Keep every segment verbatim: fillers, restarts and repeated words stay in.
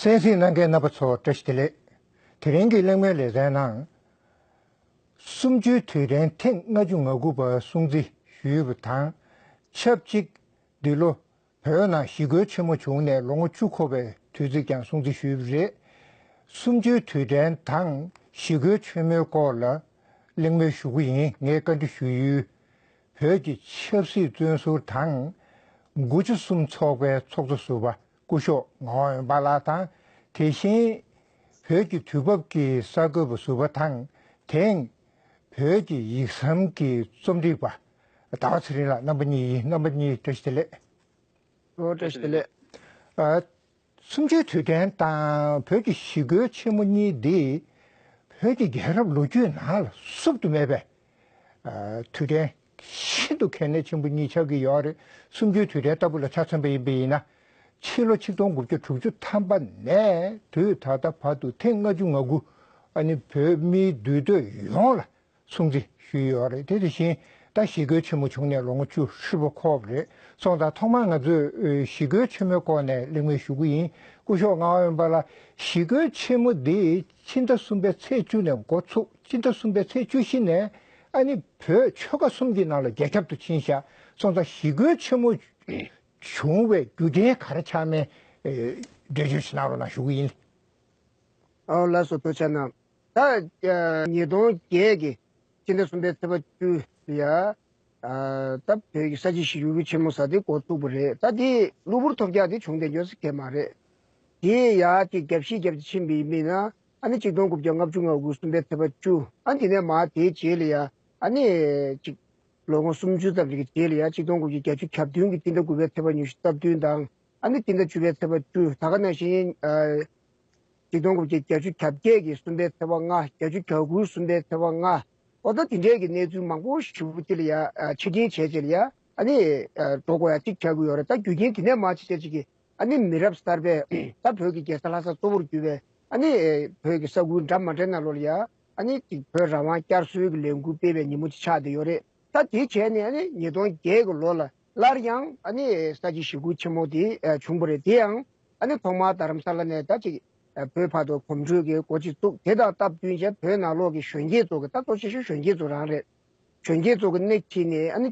གསན་གཟིགས་གནང་མཁན་རྣམ་པ་ཚོ་བཀྲ་ཤིས་བདེ་ལེགས། དེ་རིང་གི་གླེང་མོལ་ལེ་ཚན་ནང་། གསུམ་བཅུའི་དུས་དྲན་ཐེངས་ལྔ་བཅུ་ང་དགུ་པ་སྲུང་བརྩི་ཞུས་པ་དང་ཆབས་ཅིག་འདི་ལོ་བོད་ནང་ཞི་རྒོལ་ཆེན་མོ་བྱུང་ནས་ལོ་ངོ་བཅུ་འཁོར་བའི་དུས་ཚིགས་ཀྱང་སྲུང་བརྩི་ཞུས་པ་རེད། གསུམ་བཅུའི་དུས་དྲན་དང་ཞི་རྒོལ་ཆེན་མོའི་སྐོར་ལ་གླེང་མོལ་ཞུ་གི་ཡིན། ངས་བཀའ་འདྲི་ཞུ་ཡུལ། བོད་ཀྱི་ཆབ་སྲིད་བཙོན་ཟུར་དང་། དགུ་བཅུ་གསུམ་ཚོགས་པའི་ཚོགས་གཙོ་ཟུར་པ་སྐུ་ཞབས་ངག་དབང་འོད་འབར་ལགས་དང་། དེ་བཞིན་བོད་ཀྱི་དུས་བབ་ཀྱི་གསར་འགོད་པ་ཟུར་པ་དང་། དེང་བོད་ཀྱི་ཡིག་ཟམ་གྱི་རྩོམ་སྒྲིག་པ་ཟླ་བ་ཚེ་རིང་ལགས། རྣམ་པ་གཉིས་ཡིན། རྣམ་པ་གཉིས་བཀྲ་ཤིས་བདེ་ལེགས། ཨོ། བཀྲ་ཤིས་བདེ་ལེགས། ཨ། གསུམ་བཅུའི་དུས་དྲན་དང་བོད་ཀྱི་ཞི་རྒོལ་ཆེན་མོ་གཉིས་འདི་བོད་ཀྱི་རྒྱལ་རབས་ལོ་རྒྱུས་ནང་ལ་བསུབ་ཏུ་མེད་པའི་ཨ། དུས་དྲན་ཤིན་ཏུ་གལ་གནད་ཆེན་པོ་གཉིས་ཆགས་ཀྱི་ཡོད་རེད། གསུམ་བཅུའི་དུས་དྲན་ལྟ་བུ་ལ་ཆ་མཚོན་པ་ཡིན་པ་ཡིན་ན། ཕྱི་ལོ་ཆིག་སྟོང་དགུ་བརྒྱ་དྲུག་ཅུ་ཐམ་པ་ནས་དུས་ད་ལྟ་བར་དུ་ཐེངས་ལྔ་བཅུ་ང་དགུ། ཨ་ནི་བོད་མིའི་འདུས་སྡོད་ཡོངས་ལ་སྲུང་བརྩི་ཞུས་ཡོད་རེད། དེ་དེ་བཞིན་ད་ཞི་རྒོལ་ཆེན་མོ་བྱུང་ནས་ལོ་ངོ་བཅུ་ཧྲིལ་པོ་འཁོར་བ་རེད། སོང་ཙང་ཐོག་མར་ང་ཚོས་ཞི་རྒོལ་ཆེན་མོའི་སྐོར་ནས་གླེང་མོལ་ཞུ་གི་ཡིན། སྐུ་ཞབས་ངག་དབང་འོད་འབར་ལགས། ཞི་རྒོལ་ཆེན་མོ་འདི་ཕྱི་ཟླ་གསུམ་པའི་ཚེས་བཅུ་ནས་འགོ་ཚུགས། ཕྱི་ཟླ་གསུམ་པའི་ཚེས་བཅུ་བཞི་ནས་ཨ་ནི་བོད་ཆོལ་ཁ་གསུམ་གྱི་ནང་ལ་རྒྱ་ཁྱབ་ཏུ་ཕྱིན་ཤག་སོང་ཙང་ཞི་རྒོལ་ཆེན་མོ་བྱུང་བའི་རྒྱུ་རྐྱེན་ག་རེ་ཆགས་མིན་འགྲེལ་བརྗོད་ཅིག་གནང་རོགས་གནང་ཞུ་གི་ཡིན། ཨོ། ལགས་སོ། ཐུགས་རྗེ་གནང་། ད་ཉིས་སྟོང་བརྒྱད་ཀྱི་ཕྱི་ཟླ་གསུམ་པའི་ཚེས་པ་བཅུ་ལ་ཡ། ད་བོད་ཀྱི་ས་བྱི་ཞི་རྒོལ་ཆེན་མོ་ཟེར་དེ་འགོ་བཙུགས་པ་རེད། ད་དེ་གློ་བུར་ཐོལ་རྒྱག་དེ་བྱུང་བསྡད་རྒྱུ་ཟེར་མཁན་མ་རེད། དེ་ཡ་དེ་རྒྱབ་བཤིག་རྒྱབ་ཕྱིན་པ་ཡིན་ན། ཨ་ནི་ཆིག་སྟོང་དགུ་བརྒྱ་ལྔ་བཅུ་ང་དགུ་གསུམ་པའི་ཚེས་པ་བཅུ། ཨ་ནི་དེ་ནས་མར་དེའི་རྗེས་ལ་ཡ། ཨ་ནི་ཅིག་ལོ་ངོ་སུམ་ཅུ་ཙམ་ཞིག་གི་རྗེས་ལ་ཡ། ཆིག་སྟོང་དགུ་བརྒྱ་བརྒྱད་ཅུ་གྱ་བདུན་གྱི་སྤྱི་ཟླ་དགུ་པའི་ཚེས་པ་ཉི་ཤུ་རྩ་བདུན་དང་། ཨ་ནི་སྤྱི་ཟླ་བཅུ་པའི་ཚེས་པ་བཅུ། ད་ག་ནང་བཞིན་ཨ། ཆིག་སྟོང་དགུ་བརྒྱ་བརྒྱད་ཅུ་གྱ་བརྒྱད་ཀྱི་གསུམ་པའི་ཚེས་པ་ལྔ། བརྒྱད་ཅུ་གྱ་དགུའི་གསུམ་པའི་ཚེས་པ་ལྔ། ཨོ། ད་དེ་འདྲའི་གི་གནས་ཚུལ་མང་པོ་ཞིག་དེ་ལ་ཡ། ཨ། ཕྱིར་འཐེན་བྱས་རྗེས་ལ་ཡ། ཨ་ནི་ཨ། འགྲོ་དགོས་ཡ་གཅིག་ཆགས་ཀྱི་ཡོད་རེད། ད་རྒྱུ་རྐྱེན་དེ་ནས་མར་ཕྱིན་ཆད་ཅིག་གི། ཨ་ནི་མི་རབས་གསར་པས་ད་བོད་ཀྱི་རྒྱལ་ས་ལྷ་སར་གཙོ་བོར་གྱུར་པའི། ཨ་ནི་བོད་ཀྱི་ས་ཁུལ་འདྲ་མ་འདྲ་ནང་ལོགས་ལ་ཡ། ཨ་ནི་ཅིག་བོད་རང་དབང་བསྐྱར་གསོའི་གི་ལས་འགུལ་སྤེལ་བའི་ཉིན་མོ་ཅིག་ཆགས་བསྡད་ཡོད་རེད། ད་དེ་བྱས་ནས་ཨ་ནི་ཉིས་སྟོང་བརྒྱད་ཀྱི་ལོ་ལ་སླར་ཡང་ཨ་ནི་ས་བྱི་ཞི་རྒོལ་ཆེན་མོ་དེ་བྱུང་བ་རེད། དེ་ཡང་ཨ་ནི་ཐོག་མར་རྡ་རམ་ས་ལ་ནས་ད་ཅིག་བོད་བར་དུ་གོམ་བགྲོད་ཀྱི་འགོ་ཅིག་བཙུགས། དེ་དང་སྟབས་བསྟུན་བྱས་བོད་ནང་ལོགས་ཀྱི་གཞོན་སྐྱེས་ཚོ་གི། ད་གཙོ་ཆེ་ཤོས་གཞོན་སྐྱེས་ཚོ་རང་རེད། གཞོན་སྐྱེས་ཚོ་གི་སྣེ་ཁྲིད་ནས་ཨ་ནི་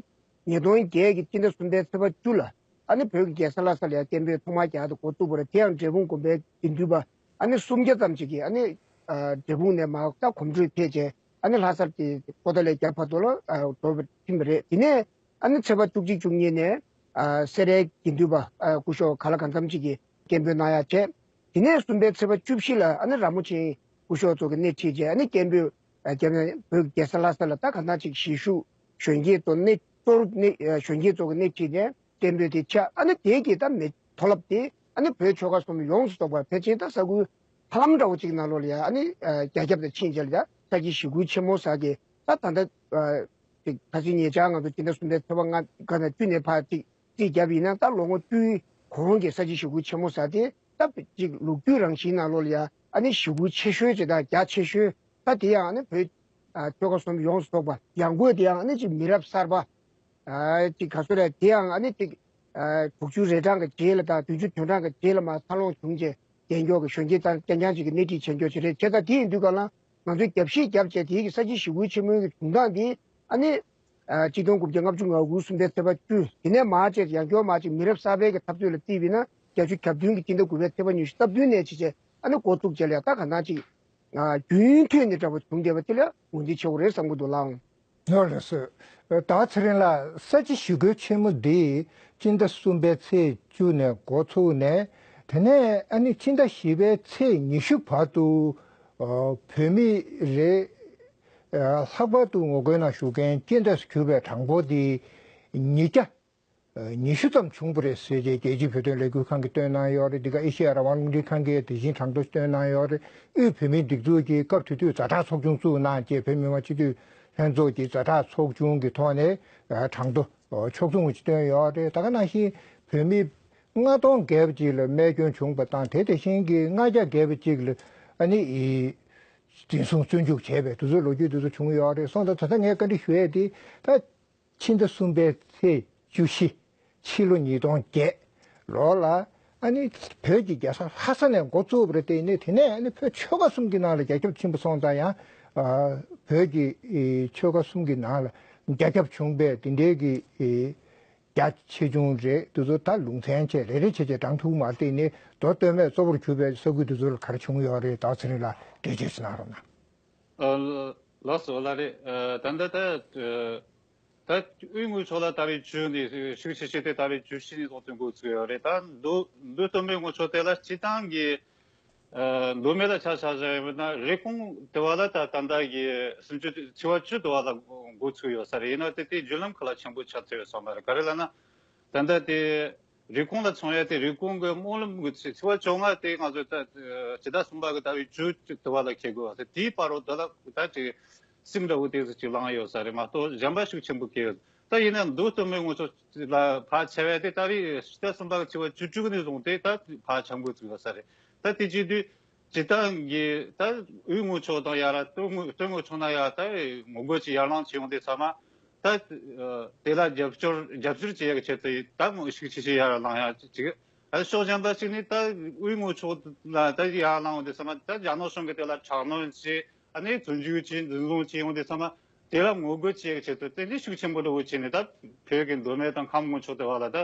ཉིས་སྟོང་བརྒྱད་ཀྱི་སྤྱི་ཟླ་གསུམ་པའི་ཚེས་པ་བཅུ་ལ་ཨ་ནི་བོད་ཀྱི་རྒྱལ་ས་ལྷ་ས་ལ་ཡ་སྐད་འབོད་ཐོག་མར་རྒྱག་ཏུ་འགོ་བཙུགས་པ་རེད། དེ་ཡང་འབྲས་སྤུངས་དགོན་པའི་དགེ་འདུན་པ་ཨ་ནི་སུམ་བརྒྱ་ཙམ་ཞིག་གིས་ཨ་ནི་ཨ། འབྲས་སྤུངས་ནས་མར་ད་གོམ་བགྲོད་ཕེབས་བྱས། ཨ་ནི་ལྷ་སར་དེ་པོ་ཏཱ་ལའི་རྒྱབ་བར་དུ་ལ་ཨ། འགྲོ་བར་ཕྱིན་པ་རེད། དེ་ནས་ཨ་ནི་ཚེས་པ་བཅུ་གཅིག་བཅུ་གཉིས་ནས་ཨ། སེ་རའི་དགེ་འདུན་པ་ཨ། སྐུ་ཞབས་ག་ལ་གང་འཚམ་ཅིག་གིས་སྐད་འབོད་གནང་ཡ་བྱས། དེ་ནས་གསུམ་པའི་ཚེས་པ་བཅུ་བཞི་ལ་ཨ་ནི་ར་མོ་ཆེ་སྐུ་ཞབས་ཚོ་གི་སྣེ་ཁྲིད་བྱས། ཨ་ནི་སྐད་འབོད་ཨ། བརྒྱབ་ནས་བོད་ཀྱི་རྒྱལ་ས་ལྷ་ས་ལ་ད་ག་འདྲ་ཅིག་གཞིས་བཞུགས་གཞོན་སྐྱེས་ཚོ་སྣེ་གཙོ་བོ་སྣེ་ཨ། གཞོན་སྐྱེས་ཚོ་གི་སྣེ་ཁྲིད་ནས་སྐད་འབོད་དེ་ཆགས། ཨ་ནི་དེ་གི་ད་མེ་མཐོ་རླབས་དེ་ཨ་ནི་བོད་ཆོལ་ཁ་གསུམ་ཡོངས་སུ་རྫོགས་པ་ཕལ་ཆེར་ད་ས་ཁུལ་ཧ་ལམ་འདྲ་བོ་ཅིག་ནང་ལོགས་ལ་ཡ། ཨ་ནི་ཨ། རྒྱ་ཁྱབ་ཏུ་ཕྱིན་བྱས་ལ་ཡ། ས་བྱི་ཞི་རྒོལ་ཆེན་མོ་ཟེར་གི་ད་ད་ལྟ་ཨ། ཅིག་ད་ཚིག་ཉེ་ཆར་ང་ཚོ་སྤྱི་ཟླ་གསུམ་པའི་ཚེས་པ་ལྔ་ག་ནས་བཅུ་ནས་ཕར་ཅིག་རྩིས་བརྒྱབ་ཡིན་ན། ད་ལོ་ངོ་བཅུའི་གོང་གི་ས་བྱི་ཞི་རྒོལ་ཆེན་མོ་ཟེར་དེ་ད་ཅིག་ལོ་རྒྱུས་རང་བཞིན་ནང་ལོགས་ལ་ཡ། ཨ་ནི་ཞི་རྒོལ་ཆེ་ཤོས་ཅིག་དང་རྒྱ་ཆེ་ཤོས། ད་དེ་ཡང་ཨ་ནི་བོད་ཨ། ཆོལ་ཁ་གསུམ་ཡོངས་སུ་རྫོགས་པ། ཡང་སྒོས་དེ་ཡང་ཨ་ནི་ཅིག་མི་རབས་གསར་པ། ཨ། ཅིག་ག་ཚོད་རེད། དེ་ཡང་ཨ་ནི་ཅིག་ཨ། དྲུག་ཅུ་རེ་གྲངས་ཀྱི་རྗེས་ལ་དང་བདུན་ཅུ་དོན་གྲངས་ཀྱི་རྗེས་ལ་མར་འཚར་ལོངས་བྱུང་རྗེས་རྒྱལ་མཆོག་གི་གཞོན་སྐྱེས་དང་རྐྱང་རྐྱང་ཅིག་གི་སྣེ་ཁྲིད་བྱེད་མཁན་ཅིག་རེད། བྱས་ཙང་དེ་ཡིན་དུས་ག་ལ་ང་ཚོས་རྒྱབ་བཤིག་བརྒྱབ་བྱས་དེའི་གི་ས་བྱི་ཞི་རྒོལ་ཆེན་མོའི་གི་བྱུང་སྟངས་འདི་ཨ་ནི་ཨ། ཆིག་སྟོང་དགུ་བརྒྱ་ལྔ་བཅུ་ང་དགུ་གསུམ་པའི་ཚེས་པ་བཅུ། དེ་ནས་མར་བྱས་ཡང་བསྐྱར་མར་ཅིག་མི་རབས་གསར་པའི་གི་འཐབ་རྩོད་ལ་བརྩིས་པ་ཡིན་ན་བརྒྱད་ཅུ་གྱ་བདུན་གི་སྤྱི་ཟླ་དགུ་པའི་ཚེས་པ་ཉི་ཤུ་རྩ་བདུན་ནས་བྱས་བྱས་ཨ་ནི་འགོ་བཙུགས་བྱས་ལ་ཡ། ད་ག་འདྲ་ཅིག་ཨ། རྒྱུན་མཐུད་ནས་འདྲ་བོ་བྱུང་བསྡད་པ་དེ་ལ་ངོས་འཛིན་བྱེད་དགོས་རེད་བསམ་གྱི་འདུག་ལགས། ལགས་སོ། ཟླ་བ་ཚེ་རིང་ལགས། ས་བྱི་ཞི་རྒོལ་ཆེན་མོ་འདི་སྤྱི་ཟླ་གསུམ་པའི་ཚེས་བཅུ་ནས་འགོ་ཚུགས་ནས། དེ་ནས་ཨ་ནི་སྤྱི་ཟླ་བཞི་པའི་ཚེས་ཉི་ཤུ་བར་དུ་ཨ། བོད་མི་རེ་ཨ། ལྷག་པར་དུ་ངོ་རྒོལ་ནང་ཞུགས་མཁན་སྐྱེས་འདས་སུ་གྱུར་པའི་གྲངས་འབོར་འདི་ཉིས་བརྒྱ་ཉི་ཤུ་ཙམ་བྱུང་བ་རེད་ཟེར་རྗེས་རྒྱལ་སྤྱིའི་བོད་དོན་ལས་འགུལ་ཁང་གིས་བཏོན་གནང་ཡོད་རེད། འདི་ག་ཨེ་ཤེ་ཡ་རང་དབང་རླུང་འཕྲིན་ཁང་གིས་དེ་བཞིན་གྲངས་ཐོ་བཏོན་གནང་ཡོད་རེད། དབུས་བོད་མིའི་སྒྲིག་འཛུགས་ཀྱིས་སྐབས་དེ་དུས་ཛ་དྲག་ཚོགས་ཆུང་བཙུགས་གནང་རྗེས་བོད་མི་མང་སྤྱི་འཐུས་ལྷན་ཚོགས་ཀྱིས་ཛ་དྲག་ཚོགས་ཆུང་གི་ཐོག་ནས་གྲངས་ཐོ་ཕྱོགས་མཚུངས་ཀྱིས་བཏོན་ཡོད་རེད། ད་ག་ནང་བཞིན་བོད་མི་ལྔ་སྟོང་བརྒལ་བ་ཅིག་ལ་རྨས་སྐྱོན་བྱུང་བ་དང་། དེ་དེ་བཞིན་གྱི་ལྔ་བརྒྱ་བརྒལ་བ་ཅིག་ལ་ཨ་ནི་འཛིན་བཟུང་བཙོན་འཇུག་བྱས་པའི་དེ་ཚོའི་ལོ་རྒྱུས་དེ་ཚོ་བྱུང་ཡོད་རེད། སོང་ཙང་ད་ལྟ་ངས་བཀའ་འདྲི་ཞུ་ཡས་དེ་ད། ཕྱི་ཟླ་གསུམ་པའི་ཚེས་བཅུ་བཞི། ཕྱི་ལོ་ཉིས་སྟོང་བརྒྱད་ལོ་ལ་ ཨ་ནི་བོད་ཀྱི་རྒྱལ་ས་ལྷ་ས་ནས་འགོ་བཙུགས་པ་རེད། དེ་ནས་དེ་ནས་ཨ་ནི་བོད་ཆོལ་ཁ་གསུམ་གྱི་ནང་ལ་རྒྱ་ཁྱབ་ཕྱིན་པ་སོང་ཙང་ཡང་བོད་ཀྱི་ཆོལ་ཁ་གསུམ་གྱི་ནང་ལ་རྒྱ་ཁྱབ་བྱུང་པས་དེ་འདྲའི་གི་རྒྱ་ཆེ་ཆུང་རེད། དེ་ཚོ་ད་ལུང་ཚན་བྱས་རེ་རེ་བྱས་བྱས་བགྲང་ཐུབ་མ་རེད། དེ་ནས་མདོ་སྟོད་སྨད་གཙོ་བོར་གྱུར་པའི་ས་ཁུལ་དེ་ཚོ་ལ་ག་རེ་བྱུང་ཡོད་རེད། ད་ཚེ་རིང་ལགས་འགྲེལ་བརྗོད་ཅིག་གནང་རོགས་གནང་། ཨ། ལགས་སོ། ལགས་རེད། ཨ། ད་ལྟ་ད་ཨ། ད་དབུས་དངོས་ཕྱོགས་ལ་ད་རེས་བཅུ་ནས་ཤུགས་ཆེ་ཆེ་དེ་ད་རེས་བཅུ་བཞི་ནས་བཟུང་སྟེ་འགོ་ཚུགས་ཡོད་རེད། ད་མདོ་མདོ་སྟོད་སྨད་དངོས་ཕྱོགས་དེ་ལ་སྤྱི་བཏང་གི་ཨ། མདོ་སྨད་ལ་ཆ་བཞག་བཞག་ཡོད་ན་རེབ་གོང་དེ་བ་ལ་ད་ད་ལྟ་གི་སུམ་ཅུ་ཚེས་པ་བཅུ་དེ་བ་ལ་འགོ་ཚུགས་ཡོད་ས་རེད། ཡིན་ན་དེ་དེ་བརྒྱུད་ལམ་ཁག་ལ་ཆེན་པོ་ཆགས་ཚར་ཡོད་ས་མ་རེད། ག་རེ་ལབ་ན་ད་ལྟ་དེ། རེབ་གོང་ལ་མཚོན་ཡ་དེ་རེབ་གོང་གི་སྨོན་ལམ་གྱི་ཚེས་པ་བཅོ་ལྔ་དེ་ང་ཚོ་ད་སྤྱི་ཟླ་གསུམ་པ་གི་ཟླ་བའི་བཅུ་དྲུག་དེ་བ་ལ་འཁེལ་དགོས་པ་དེ། དེའི་བར་རོ་དེ་ལ་ད་ཅིག་སིམ་འདྲ་བོ་དེ་ཚོ་ཅིག་ལངས་ཡོད་ས་རེད་མ་གཏོགས་གཞན་པ་ཤུགས་ཆེན་པོ་འཁེལ་ཡོད། ད་ཡིན་ན་མདོ་སྟོད་སྨད་དངོས་ཕྱོགས་ལ་ཕར་ཆ་བ་དེ་ད་རེས་སྤྱི་ཟླ་གསུམ་པ་གི་ཚེས་པ་བཅུ་དྲུག་ནས་བཟུང་སྟེ་ད་ཕར་ཆ་འགོ་ཚུགས་ཡོད་ས་རེད། ད་དེ་བྱེད་དུས། སྤྱི་བཏང་གི་ད་དབུས་དངོས་ཕྱོགས་དང་ཡ་ར་སྟོད་དངོས་སྟོད་དངོས་ཕྱོགས་ན་ཡ་ད་ངོ་རྒོལ་གྱི་ཡར་ལངས་བྱེད་ཡོང་དུས་ཚང་མ་ད་དེ་ལ་རྒྱབ་སྐྱོར་རྒྱབ་སྐྱོར་བྱེད་ཡག་ཆེད་དུ་ད་ངོ་ཤུགས་ཆེ་ཆེ་ཡར་ལངས་ཡ་ཅིག་ཨ། ཕྱོགས་གཞན་པ་ཞིག་ནས་ད་དབུས་དངོས་ཕྱོགས་ལ་ད་ཡར་ལངས་ཡོང་དུས་ཚང་མ་ད་རྒྱ་ནག་གཞུང་གི་དེ་ལ་དྲག་གནོན་བྱེད། ཨ་ནི་བཙོན་འཇུག་བྱེད། འཛིན་བཟུང་བྱེད་ཡོང་དུས་ཚང་མ་དེ་ལ་ངོ་རྒོལ་བྱེད་ཡག་ཆེད་དུ་དེ་འདྲའི་ཤུགས་ཆེན་པོ་འདྲ་བོ་བྱས་ནས་ད་བོད་ཀྱི་མདོ་སྨད་དང་ཁམས་དངོས་ཕྱོགས་དེ་བ་ལ་ད་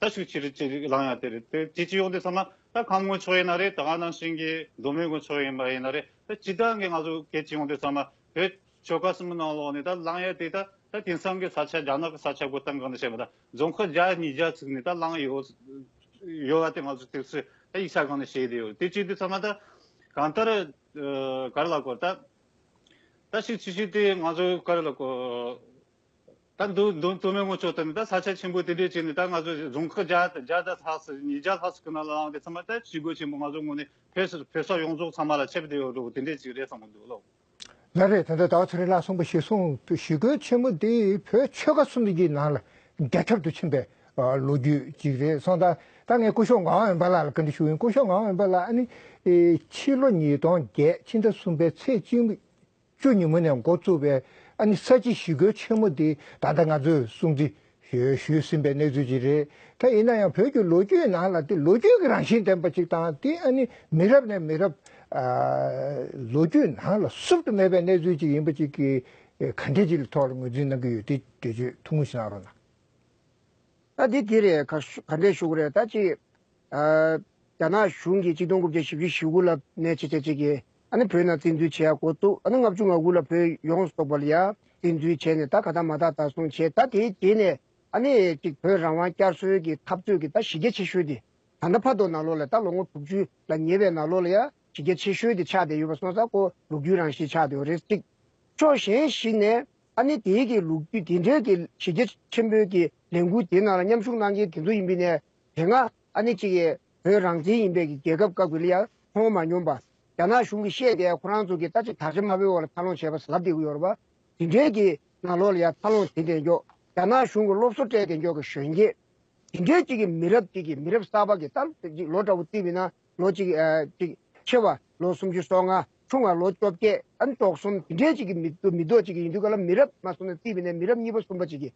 ད་ཤུགས་ཆེ་རུ་ཆེ་རུ་ལངས་ཡ་དེ་རེད། དེ་དེ་བྱེད་ཡོང་དུས་ཚང་མ་ད་ཁམས་དངོས་ཕྱོགས་ཡིན་ན་རེད། ད་ག་ནང་བཞིན་གྱི་མདོ་སྨད་དངོས་ཕྱོགས་ཡིན་པ་ཡིན་ན་རེད། ད་སྤྱི་བཏང་གི་ང་ཚོ་སྐད་ཆ་ཡོང་དུས་ཚང་མ་བོད་ཆོལ་ཁ་གསུམ་ནང་ལོགས་ནས་ད་ལངས་ཡ་དེ་ད་ད་དེང་སང་གི་ས་ཆ་རྒྱ་ནག་གི་ས་ཆ་བགོ་སྟངས་སྒང་ནས་བཤད་པ་ད་རྫོང་ཁག་བརྒྱ་ཉིས་བརྒྱ་ཚུགས་ནས་ད་ལངས་ཡོད་ཡོད་པ་དེ་ང་ཚོ་དུས་ཚོད་ད་ཡིག་ཆ་སྒང་ནས་བཤད་བསྡད་ཡོད། དེ་བྱེད་དུས་ཚང་མ་ད་གང་ལྟར་ཨ། ག་རེ་ལབ་དགོས་ད། ད་ཤུགས་ཆེ་ཤོས་དེ་ང་ཚོ་ག་རེ་ལབ་དགོས། ད་མདོ་མདོ་མདོ་སྨད་དངོས་ཕྱོགས་དེ་ནི་ད་ས་ཆ་ཆེན་པོ་དེ་འདྲས་བྱས་ནས་ད་ང་ཚོ་རྫོང་ཁག་བརྒྱ་བརྒྱ་དང་ལྷག་ཙམ་ཉིས་བརྒྱ་ལྷག་ཙམ་གི་ནང་ལ་ལངས་ཏེ་ཚང་མ་ད་ཞི་རྒོལ་ཆེན་པོ་ང་ཚོ་ངོས་ནས་བོད་ས་བོད་ས་ཡོངས་རྫོགས་ཚང་མ་ལ་ཁྱབ་བསྡད་ཡོད་འགྲོ་དེ་འདྲས་ཅིག་རེད་བསམ་གི་འདུག་ལོ། ལགས་རེད། ད་ལྟ་ཟླ་བ་ཚེ་རིང་ལགས་གསུངས་པ་གཞིར་བཟུང་དུ་ཞི་རྒོལ་ཆེན་མོ་འདི་བོད་ཆོལ་ཁ་གསུམ་གྱི་ནང་ལ་རྒྱ་ཁྱབ་ཏུ་ཕྱིན་པའི་ལོ་རྒྱུས་ཅིག་རེད་སོང་། ད་ད་ངས་སྐུ་ཞབས་ངག་དབང་འོད་འབར་ལགས་ལ་བཀའ་འདྲི་ཞུ་ཡིན། སྐུ་ཞབས་ངག་དབང་འོད་འབར་ལགས། ཨ་ནི་ཕྱི་ལོ་ཉིས་སྟོང་བརྒྱད་ཕྱི་ཟླ་གསུམ་པའི་ཚེས་བཅུ་བཅུ་ཉིན་མོ་ནས་འགོ་བཙུགས་པའི་ཨ་ནི་ས་བྱི་ཞི་རྒོལ་ཆེན་མོ་འདི་ད་ལྟ་ང་ཚོས་སྲུང་བརྩི་ཞུས་ཞུས་ཟིན་པའི་གནས་ཚུལ་ཅིག་རེད། ད་ཡིན་ན་ཡང་བོད་ཀྱི་ལོ་རྒྱུས་ནང་ལ་དེ་ལོ་རྒྱུས་ཀྱི་རང་བཞིན་ལྡན་པ་ཅིག་དང་། དེ་ཨ་ནི་མི་རབས་ནས་མི་རབས་ཨ་ལོ་རྒྱུས་ནང་ལ་བསུབ་ཏུ་མེད་པའི་གནས་ཚུལ་ཅིག་ཡིན་པ་ཅིག་གི་ག་འདྲས་ཅིག་ཐོག་ལ་ངོས་འཛིན་གནང་གི་ཡོད། དེ་འགྲེལ་བརྗོད་ཐུང་ངུ་ཞིག་གནང་རོགས་གནང་། ད་འདི་འདི་རེད། ག་ག་འདྲས་ཞུ་གི་རེད། ད་ཅིག་ཨ་རྒྱ་ནག་གཞུང་གིས་ཆིག་སྟོང་དགུ་བརྒྱ་བཞི་བཅུ་ཞེ་དགུ་ལ་ནས་བྱས་བྱས་ཅིག་གིས་ཨ་ནི་བོད་ནང་བཙན་འཛུལ་བྱེད་ཡག་འགོ་བཙུགས། ཨ་ནི་ལྔ་བཅུ་ང་དགུ་ལ་བོད་ཡོངས་སུ་རྫོགས་པ་ལ་ཡ་བཙན་འཛུལ་བྱས་ནས་ད་ག་ད་མ་ད་ད་སོང་བྱས། ད་དེའི་རྗེས་ནས་ཨ་ནི་ཅིག་བོད་རང་དབང་བསྐྱར་གསོའི་གི་འཐབ་རྩོད་ཀྱི་ད་གཞི་རྒྱ་ཆེ་ཤོས་དེ་ད་ལྟ་བར་དུ་ནང་ལོགས་ལ་ད་ལོ་ངོ་དྲུག་ཅུ་ལ་ཉེ་བའི་ནང་ལོགས་ལ་ཡ་གཞི་རྒྱ་ཆེ་ཤོས་དེ་ཆགས་བསྡད་ཡོད་པ་སོང་ཙང་ཁོ་ལོ་རྒྱུས་རང་བཞིན་ཆགས་བསྡད་ཡོད་རེད། ཅིག་ཕྱོགས་གཞན་ཞིག་ནས་ཨ་ནི་དེའི་གི་ལོ་རྒྱུས་དེ་འདྲའི་གི་གཞི་རྒྱ་ཆེན་པོའི་གི་ལས་འགུལ་དེའི་ནང་ལ་མཉམ་ཞུགས་གནང་མཁན་དེ་ཚོ་ཡིན་པའི་ནས་དེ་སྔ་ཨ་ནི་ཅིག་གི་བོད་རང་བཙན་ཡིན་པའི་གི་རྒྱལ་ཁབ་བཀའ་བཀོད་ལ་ཡ་མཐོང་མ་མྱོང་པ། རྒྱ་ནག་གཞུང་གིས་བཤད་བསྡད་ཁོ་རང་ཚོ་གི་ད་ཅིག་དར་ཆ་དམའ་བའི་འོག་ལ་འཚར་ལོངས་བྱས་པ་ཟེར་ལབ་བསྡད་ཀྱི་ཡོད་རེད་པ། དེ་འདྲའི་གི་ནང་ལོགས་ལ་ཡ་འཚར་ལོངས་བྱེད་བསྡད་མགྱོགས། རྒྱ་ནག་གཞུང་གི་སློབ་གསོ་སྤྲད་བསྡད་མགྱོགས་གི་གཞོན་སྐྱེས། དེ་འདྲའི་ཅིག་གི་མི་རབས་ཅིག་གི་མི་རབས་གསར་པ་གི་ད་ཅིག་ལོ་འདྲ་བོ་བརྩིས་པ་ཡིན་ན་ལོ་ཅིག་ཨ་ཅིག་ཆེ་བ་ལོ་སུམ་ཅུ་སོ་ལྔ། ཆུང་བ་ལོ་བཅོ་བརྒྱད། ཨ་ནི་བཅུ་གསུམ། དེ་འདྲའི་ཅིག་གི་མི་མི་ཐོག་ཅིག་གི་ཡིན་དུས་ག་ལ་མི་རབས་མ་སོང་ན་བརྩིས་པ་ཡིན་ན་མི་རབས་གཉིས་པ་གསུམ་པ་ཅིག་གི་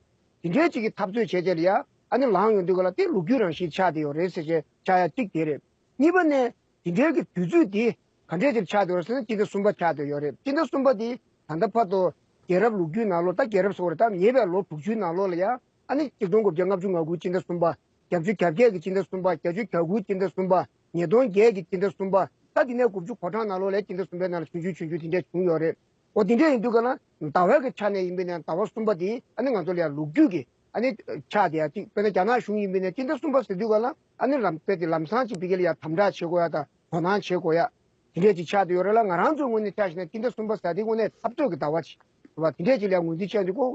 དེ་འདྲའི་ཅིག་གི་འཐབ་རྩོད་བྱས་བྱས་ལ་ཡ་ཨ་ནི་ལངས་ཡོང་དུས་ག་ལ་དེ་ལོ་རྒྱུས་རང་བཞིན་ཆགས་བསྡད་ཡོད་རེད་ཟེར་བྱས་ཆགས་ཡ་གཅིག་དེ་རེད། གཉིས་པ་ནས་དེ་འདྲའི་གི་དུས་ཚོད་དེ་ག་འདྲས་ཅིག་ཆགས་བསྡད་ཡོད་རེད་ཟེར་ན་སྤྱི་ཟླ་གསུམ་པ་ཆགས་བསྡད་ཡོད་རེད། སྤྱི་ཟླ་གསུམ་པ་དེ་ད་ལྟ་བར་དུ་རྒྱལ་རབས་ལོ་རྒྱུས་ནང་ལོགས། ད་རྒྱལ་རབས་ཟེར་བ་རེད། ད་ཉེ་བའི་ལོ་དྲུག་ཅུའི་ནང་ལོགས་ལ་ཡ་ཨ་ནི་ཆིག་སྟོང་དགུ་བརྒྱ་ལྔ་བཅུ་ང་དགུ་སྤྱི་ཟླ་གསུམ་པ། བརྒྱད་ཅུ་གྱ་བརྒྱད་ཀྱི་སྤྱི་ཟླ་གསུམ་པ། བརྒྱད་ཅུ་གྱ་དགུ་སྤྱི་ཟླ་གསུམ་པ། ཉིས་སྟོང་བརྒྱད་ཀྱི་སྤྱི་ཟླ་གསུམ་པ། ད་དེ་ནས་དགུ་བཅུ་གོ་གྲངས་ནང་ལོགས་ལ་སྤྱི་ཟླ་གསུམ་པའི་ནང་ལ་ཆུང་ཆུང་ཆུང་ཆུང་དེ་འདྲས་བྱུང་ཡོད་རེད། འོ་དེ་འདྲས་ཡིན་དུས་ག་ལ་ཟླ་བའི་གི་ཆ་ནས་ཡིན་པས་ན་ཟླ་བ་གསུམ་པ་དེ་ཨ་ནི་ང་ཚོ་ལ་ཡང་ལོ་རྒྱུས་ཀྱི་ཨ་ནི་ཆགས་བསྡད་ཡ་གཅིག་དཔེར་ན་རྒྱ་ནག་གཞུང་ཡིན་པས་ན་སྤྱི་ཟླ་གསུམ་པ་ཟེར་དུས་ག་ལ་ཨ་ནི་ལམ་དཔེ་དེ་ལམ་སང་ཅིག་ཕ་གི་ལ་ཡ་དམ་དྲག་བྱེད་དགོས་ཡ་དང་དོ་སྣང་བྱེད་དགོས་ཡ་དེ་འདྲས་ཅིག་ཆགས་བསྡད་ཡོད་རེད་ལ། ང་རང་ཚོའི་ངོས་ནས་ཆ་བཞག་ན་སྤྱི་ཟླ་གསུམ་པ་ཟེར་དེ་དངོས་གནས་འཐབ་རྩོད་ཀྱི་ཟླ་བ་ཅིག་རེད་བ། དེ་འདྲས་ཅིག་ལ་ཡ་ངོས་འཛིན་བྱས་འདུག་གོ་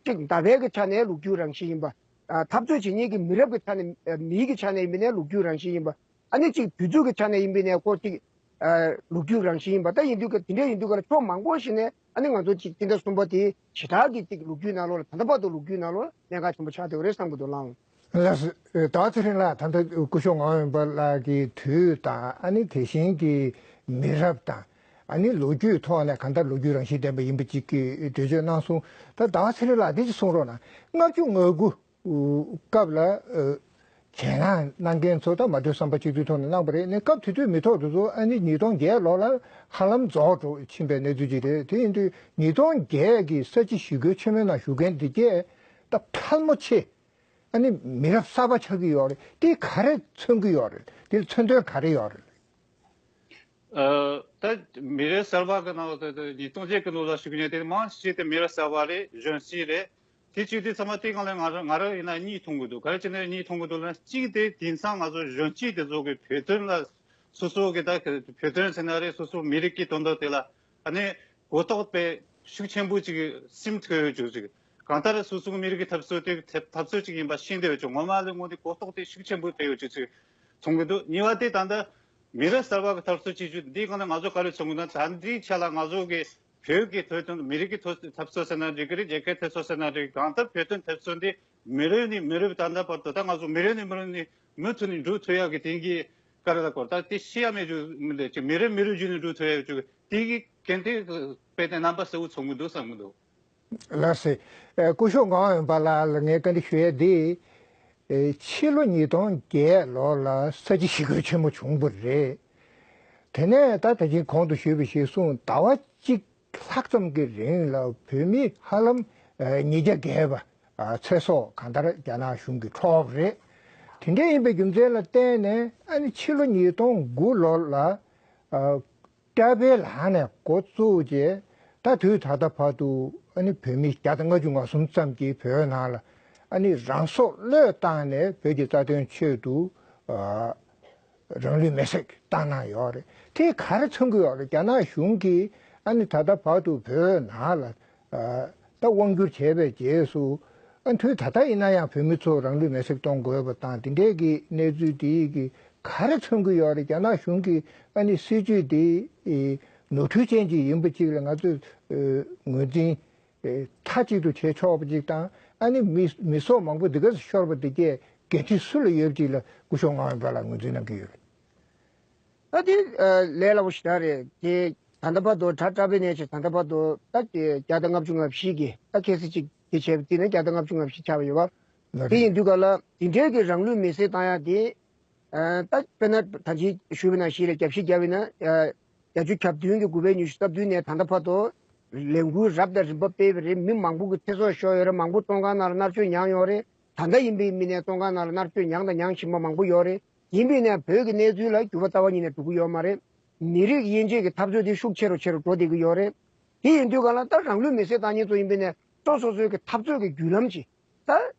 གཅིག་ཟླ་བའི་གི་ཆ་ནས་ལོ་རྒྱུས་རང་བཞིན་ཡིན་པ། ཨ། འཐབ་རྩོད་བྱེད་མཁན་གྱི་མི་རབས་ཀྱི་ཆ་ནས་ཨ། མིའི་གི་ཆ་ནས་ཡིན་པ་ནས་ལོ་རྒྱུས་རང་བཞིན་ཡིན་པ། ཨ་ནི་གཅིག་དུས་ཚོད་ཀྱི་ཆ་ནས་ཡིན་པའི་ནས་ཁོ་གཅིག་ཨ། ལོ་རྒྱུས་རང་བཞིན་ཡིན་པ། ད་ཡིན་དུས་ཀ་དེ་འདྲ་ཡིན་དུས་ཀ་ལ་ཕྱོགས་མང་པོ་ཞིག་ནས་ཨ་ནི་ང་ཚོ་གཅིག་དེ་འདྲ་གསུམ་པ་དེ་ཞེ་དྲག་གི་གཅིག་ལོ་རྒྱུས་ནང་ལོགས་ལ་ད་ལྟ་བར་དུ་ལོ་རྒྱུས་ནང་ལོགས་གནད་འགག་ཆེན་པོ་ཆགས་བསྡད་ཡོད་རེད་བསམ་གྱི་འདུག་ལགས། ལགས་སོ། ད་ཚེ་རིང་ལགས། ད་ལྟ་སྐུ་ཞབས་ངག་དབང་འོད་འབར་ལགས་ཀྱིས་དུས་དང་ཨ་ནི་དེ་བཞིན་གྱི་མི་རབས་དང་ཨ་ནི་ལོ་རྒྱུས་ཐོག་ནས་གང་ལྟར་ལོ་རྒྱུས་རང་བཞིན་ལྡན་པ་ཡིན་པ་ཅིག་གི་འགྲེལ་བརྗོད་གནང་སོང་། ད་ད་ཚེ་རིང་ལགས་འདི་ཅིག་གསུང་རོགས་གནང་། ལྔ་བཅུ་ང་དགུ་སྐབས་ལ་ཨ། གྱེན་ལངས་གནང་མཁན་ཚོ་དང་མ་གྲོས་བསམ་པ་གཅིག་མཐུན་ཐོག་ནས་གནང་པ་རེད། ཨ་ནི་སྐབས་དེ་དུས་མི་ཐོག་དེ་ཚོ་ཨ་ནི་ཉིས་སྟོང་བརྒྱད་ལོ་ལ་ཧ་ལམ་རྫོགས་འགྲོ་ཕྱིན་པའི་གནས་ཚུལ་ཅིག་རེད། དེ་ཡིན་དུས་ཉིས་སྟོང་བརྒྱད་ཀྱི་ས་བྱི་ཞི་རྒོལ་ཆེན་མོའི་ནང་ཞུགས་མཁན་དེ་གས་ད་ཕལ་མོ་ཆེ་ཨ་ནི་མི་རབས་གསར་པ་ཆགས་ཀྱི་ཡོད་རེད། དེ་ག་རེ་མཚོན་གྱི་ཡོད་རེད། དེ་ལ་མཚོན་དོན་ག་རེ་ཡོད་རེད། ཨ། ད་མི་རབས་གསར་པ་གི་ནང་ལ་ད་ཉིས་སྟོང་བརྒྱད་གི་ལོ་ལ་ཞུགས་མཁན་དེ་མང་ཆེ་དེ་མི་རབས་གསར་པ་རེད། གཞོན་སྐྱེས་རེད། དེ་བྱས་དུས་ཚང་མ་དེ་སྒང་ལ་ང་རང་ང་རང་ཡིན་ན་གཉིས་མཐོང་གི་འདུག་ག་རེ་བྱས་ན་གཉིས་མཐོང་གི་འདུག་ལབ་ན། གཅིག་དེ་དེང་སང་ང་ཚོ་གཞོན་སྐྱེས་དེ་ཚོ་གི་བོད་དོན་ལ་སོ་སོ་གི་ད་བོད་དོན་ཟེར་ན་རེད། སོ་སོ་མི་རིགས་ཀྱི་དོན་དག་དེ་ལ་ཨ་ནི་གོ་རྟོགས་དཔེ་ཤུགས་ཆེན་པོ་ཅིག་སིམ་ཐུབ་ཡོད་ཅིག་ཅིག་གང་ལྟར་སོ་སོ་མི་རིགས་ཀྱི་འཐབ་རྩོད་དེ་འཐབ་འཐབ་རྩོད་ཅིག་ཡིན་པ་ཤེས་བསྡད་ཡོད་ཅིག་ངོ་མ་ལ་དངོས་དེ་གོ་རྟོགས་དེ་ཤུགས་ཆེན་པོ་སྤེལ་ཡོད་ཅིག་ཅིག་མཐོང་གི་འདུག་གཉིས་པ་དེ་ད་ལྟ་མི་རབས་གསར་པ་གི་འཐབ་རྩོད་བྱེད་རྒྱུ་འདི་སྒང་ལ་ང་ཚོ་ག་རེ་མཚོན་གྱི་འདུག་ད་ལྟའི་ཆ་ལ་ང་ཚོ་གི་བོད་ཀྱི་བོད་དོན་མི་རིགས་ཀྱི་ཐོག་འཐབ་རྩོད་ཟེར་ན་འགྲིག་གི་རེད། རྒྱལ་ཁབ་འཐབ་རྩོད་ཟེར་ན་འགྲིག་གང་ལྟར་བོད་དོན་འཐབ་རྩོད་འདི་མི་རབས་ནས་མི་རབས་ད་ལྟ་བར་དུ་ད་ང་ཚོ་མི་རབས་ནས་མི་རབས་ནས་མུ་མཐུད་ནས་འགྲོ་ཐུབ་ཡག་གི་དེང་གི་ག་རེ་ལ་སྐོར་ད་དེ་ཤེས་ཡ་མེད་རྒྱུ་མི་འདུག་ཅིག་མི་རབས་མི་རབས་བརྒྱུད་ནས་འགྲོ་ཐུབ་ཡག་ཅིག་དེ་གི་གན་དེ་དཔེ་དེ་རྣམ་པ་གསལ་བོ་མཚོན་གྱི་འདུག་བསམ་གྱི་འདུག་ལགས་སེ། ཨེ། སྐུ་ཞབས་ངག་དབང་དབེན་པ་ལགས་ལ་ངས་བཀའ་འདྲི་ཞུ་ཡས་འདི། ཨེ། ཕྱི་ལོ་ཉིས་སྟོང་བརྒྱད་ལོ་ལ་ས་བྱི་ཞི་རྒོལ་ཆེན་མོ་བྱུང་བ་རེད། དེ་ནས་ད་ད་ཅིང་གོང་དུ་ཞུས་པ་བཞིན་སོང་ཟླ་བ་གཅིག་ལྷག་ཙམ་གྱི་རིང་ལ་བོད་མི་ཧ་ལམ་ཨེ་ཉིས་བརྒྱ་བརྒལ་བ་ཨ་ཚེ་སྲོག་གང་ལྟར་རྒྱ་ནག་གཞུང་གིས་འཕྲོག་པ་རེད། དེ་འདྲ་ཡིན་པའི་རྒྱུ་མཚན་ལ་བརྟེན་ནས་ཨ་ནི་ཕྱི་ལོ་ཉིས་སྟོང་དགུ་ལོ་ལ་ཨ། ཀྲ་པའི་ལག་ནས་འགོ་བཙུགས་རྗེས་ད་དུས་ད་ལྟ་བར་དུ་ཨ་ནི་བོད་མི་བརྒྱ་དང་ལྔ་བཅུ་ང་གསུམ་ཙམ་གྱིས་བོད་ནང་ལ་ཨ་ནི་རང་སྲོག་བློས་བཏང་ནས་བོད་ཀྱི་རྩ་དོན་ཆེད་དུ་ཨ་རང་ལུས་མེར་སྲེག་བཏང་གནང་ཡོད་རེད། དེ་ག་རེ་མཚོན་གྱི་ཡོད་རེད། རྒྱ་ནག་གཞུང་གིས་ཨ་ནི་ད་ལྟ་བར་དུ་བོད་ནང་ལ་ཨ་ད་དབང་བསྒྱུར་བྱས་པའི་རྗེས་སུ་ཨ་དུས་ད་ལྟ་ཡིན་ན་ཡང་བོད་མི་ཚོ་རང་ལུས་མེར་སྲེག་གཏོང་དགོས་པ་དང་དེ་འདྲས་ཀྱི་གནས་ཚུལ་དེ་གི་ག་རེ་མཚོན་གྱི་ཡོད་རེད། རྒྱ་ནག་གཞུང་གི་ཨ་ནི་སྲིད་ཇུས་དེ་ཨེ་ནོར་འཁྲུལ་ཅན་ཅིག་ཡིན་པ་ཅིག་ལ་ང་ཚོས་ཨེ་ངོས་འཛིན་ཨེ་མཐའ་གཅིག་ཏུ་བྱེད་ཆོག་པ་ཅིག་དང་ཨ་ནི་མི་མི་སྲོག་མང་པོ་འདི་ག་ཚོད་ཤོར་བ་དེ་གས་འགན་འཁྲི་སུ་ལ་ཡོད་པ་ཅིག་ལ་སྐུ་ཞབས་ངག་དབང་པ་ལགས་ངོས་འཛིན་གནང་གི་ཡོད་རེད། ད་དེ་ཨེ་ལས་སླ་པོ་ཞེ་དྲག་རེད། དེ་ད་ལྟ་བར་དུ་ད་ཀྲ་པའི་ནས་བྱས་ད་ལྟ་བར་དུ་ད་དེ་བརྒྱ་དང་ལྔ་བཅུ་ང་བཞི་གི་ད་ཁ་སང་ཅིག་དེ་བྱས་པ་དེ་ནས་བརྒྱ་དང་ལྔ་བཅུ་ང་བཞི་ཆགས་པ་ཡོད་པ། ལགས་རེད། དེ་ཡིན་དུས་ག་ལ་དེ་འདྲའི་གི་རང་ལུས་མེར་སྲེག་བཏང་ཡག་དེ། ཨ་ད་དཔེར་ན་ད་ཅི་ཞུས་པ་ནང་བཞིན་རེད། རྒྱབ་བཤིག་བརྒྱབ་པ་ཡིན་ན་ཨ་བརྒྱད་ཅུ་གྱ་བདུན་གྱི་དགུ་པའི་ཉི་ཤུ་རྩ་བདུན་ནས་ད་ལྟ་བར་དུ་ལས་འགུལ་རབ་དང་རིམ་པ་སྤེལ་བ་རེད། མི་མང་པོ་གི་ཚེ་སྲོག་ཤོར་ཡོད་རེད། མང་པོ་བཙོན་ཁང་ནང་ལ་མནར་གཅོད་མྱངས་ཡོད་རེད། ད་ལྟ་ཡིན་པའི་མི་ནས་བཙོན་ཁང་ནང་ལ་མནར་གཅོད་མྱངས་དང་མྱང་བཞིན་པ་མང་པོ་ཡོད་རེད། ཡིན་པས་ན་བོད་ཀྱི་གནས་ཚུལ་ལ་འགྱུར་བ་རྩ་བ་ཉིད་ནས་འགྲོ་གི་ཡོད་མ་རེད། མི་རིགས་དབྱེ་འབྱེད་ཀྱི་འཐབ་རྩོད་དེ་ཤུགས་ཆེ་རུ་ཆེ་རུ་འགྲོ་བསྡད་ཀྱི་ཡོད་རེད། དེ་ཡིན་དུས་ག་ལ་ད་རང་ལུས་མེར་སྲེག་བཏང་མཁན་ཚོ་ཡིན་པས་ན་སོ་སོ་སོའི་གི་འཐབ་རྩོད་ཀྱི་བརྒྱུད་ལམ་ཅིག་ད་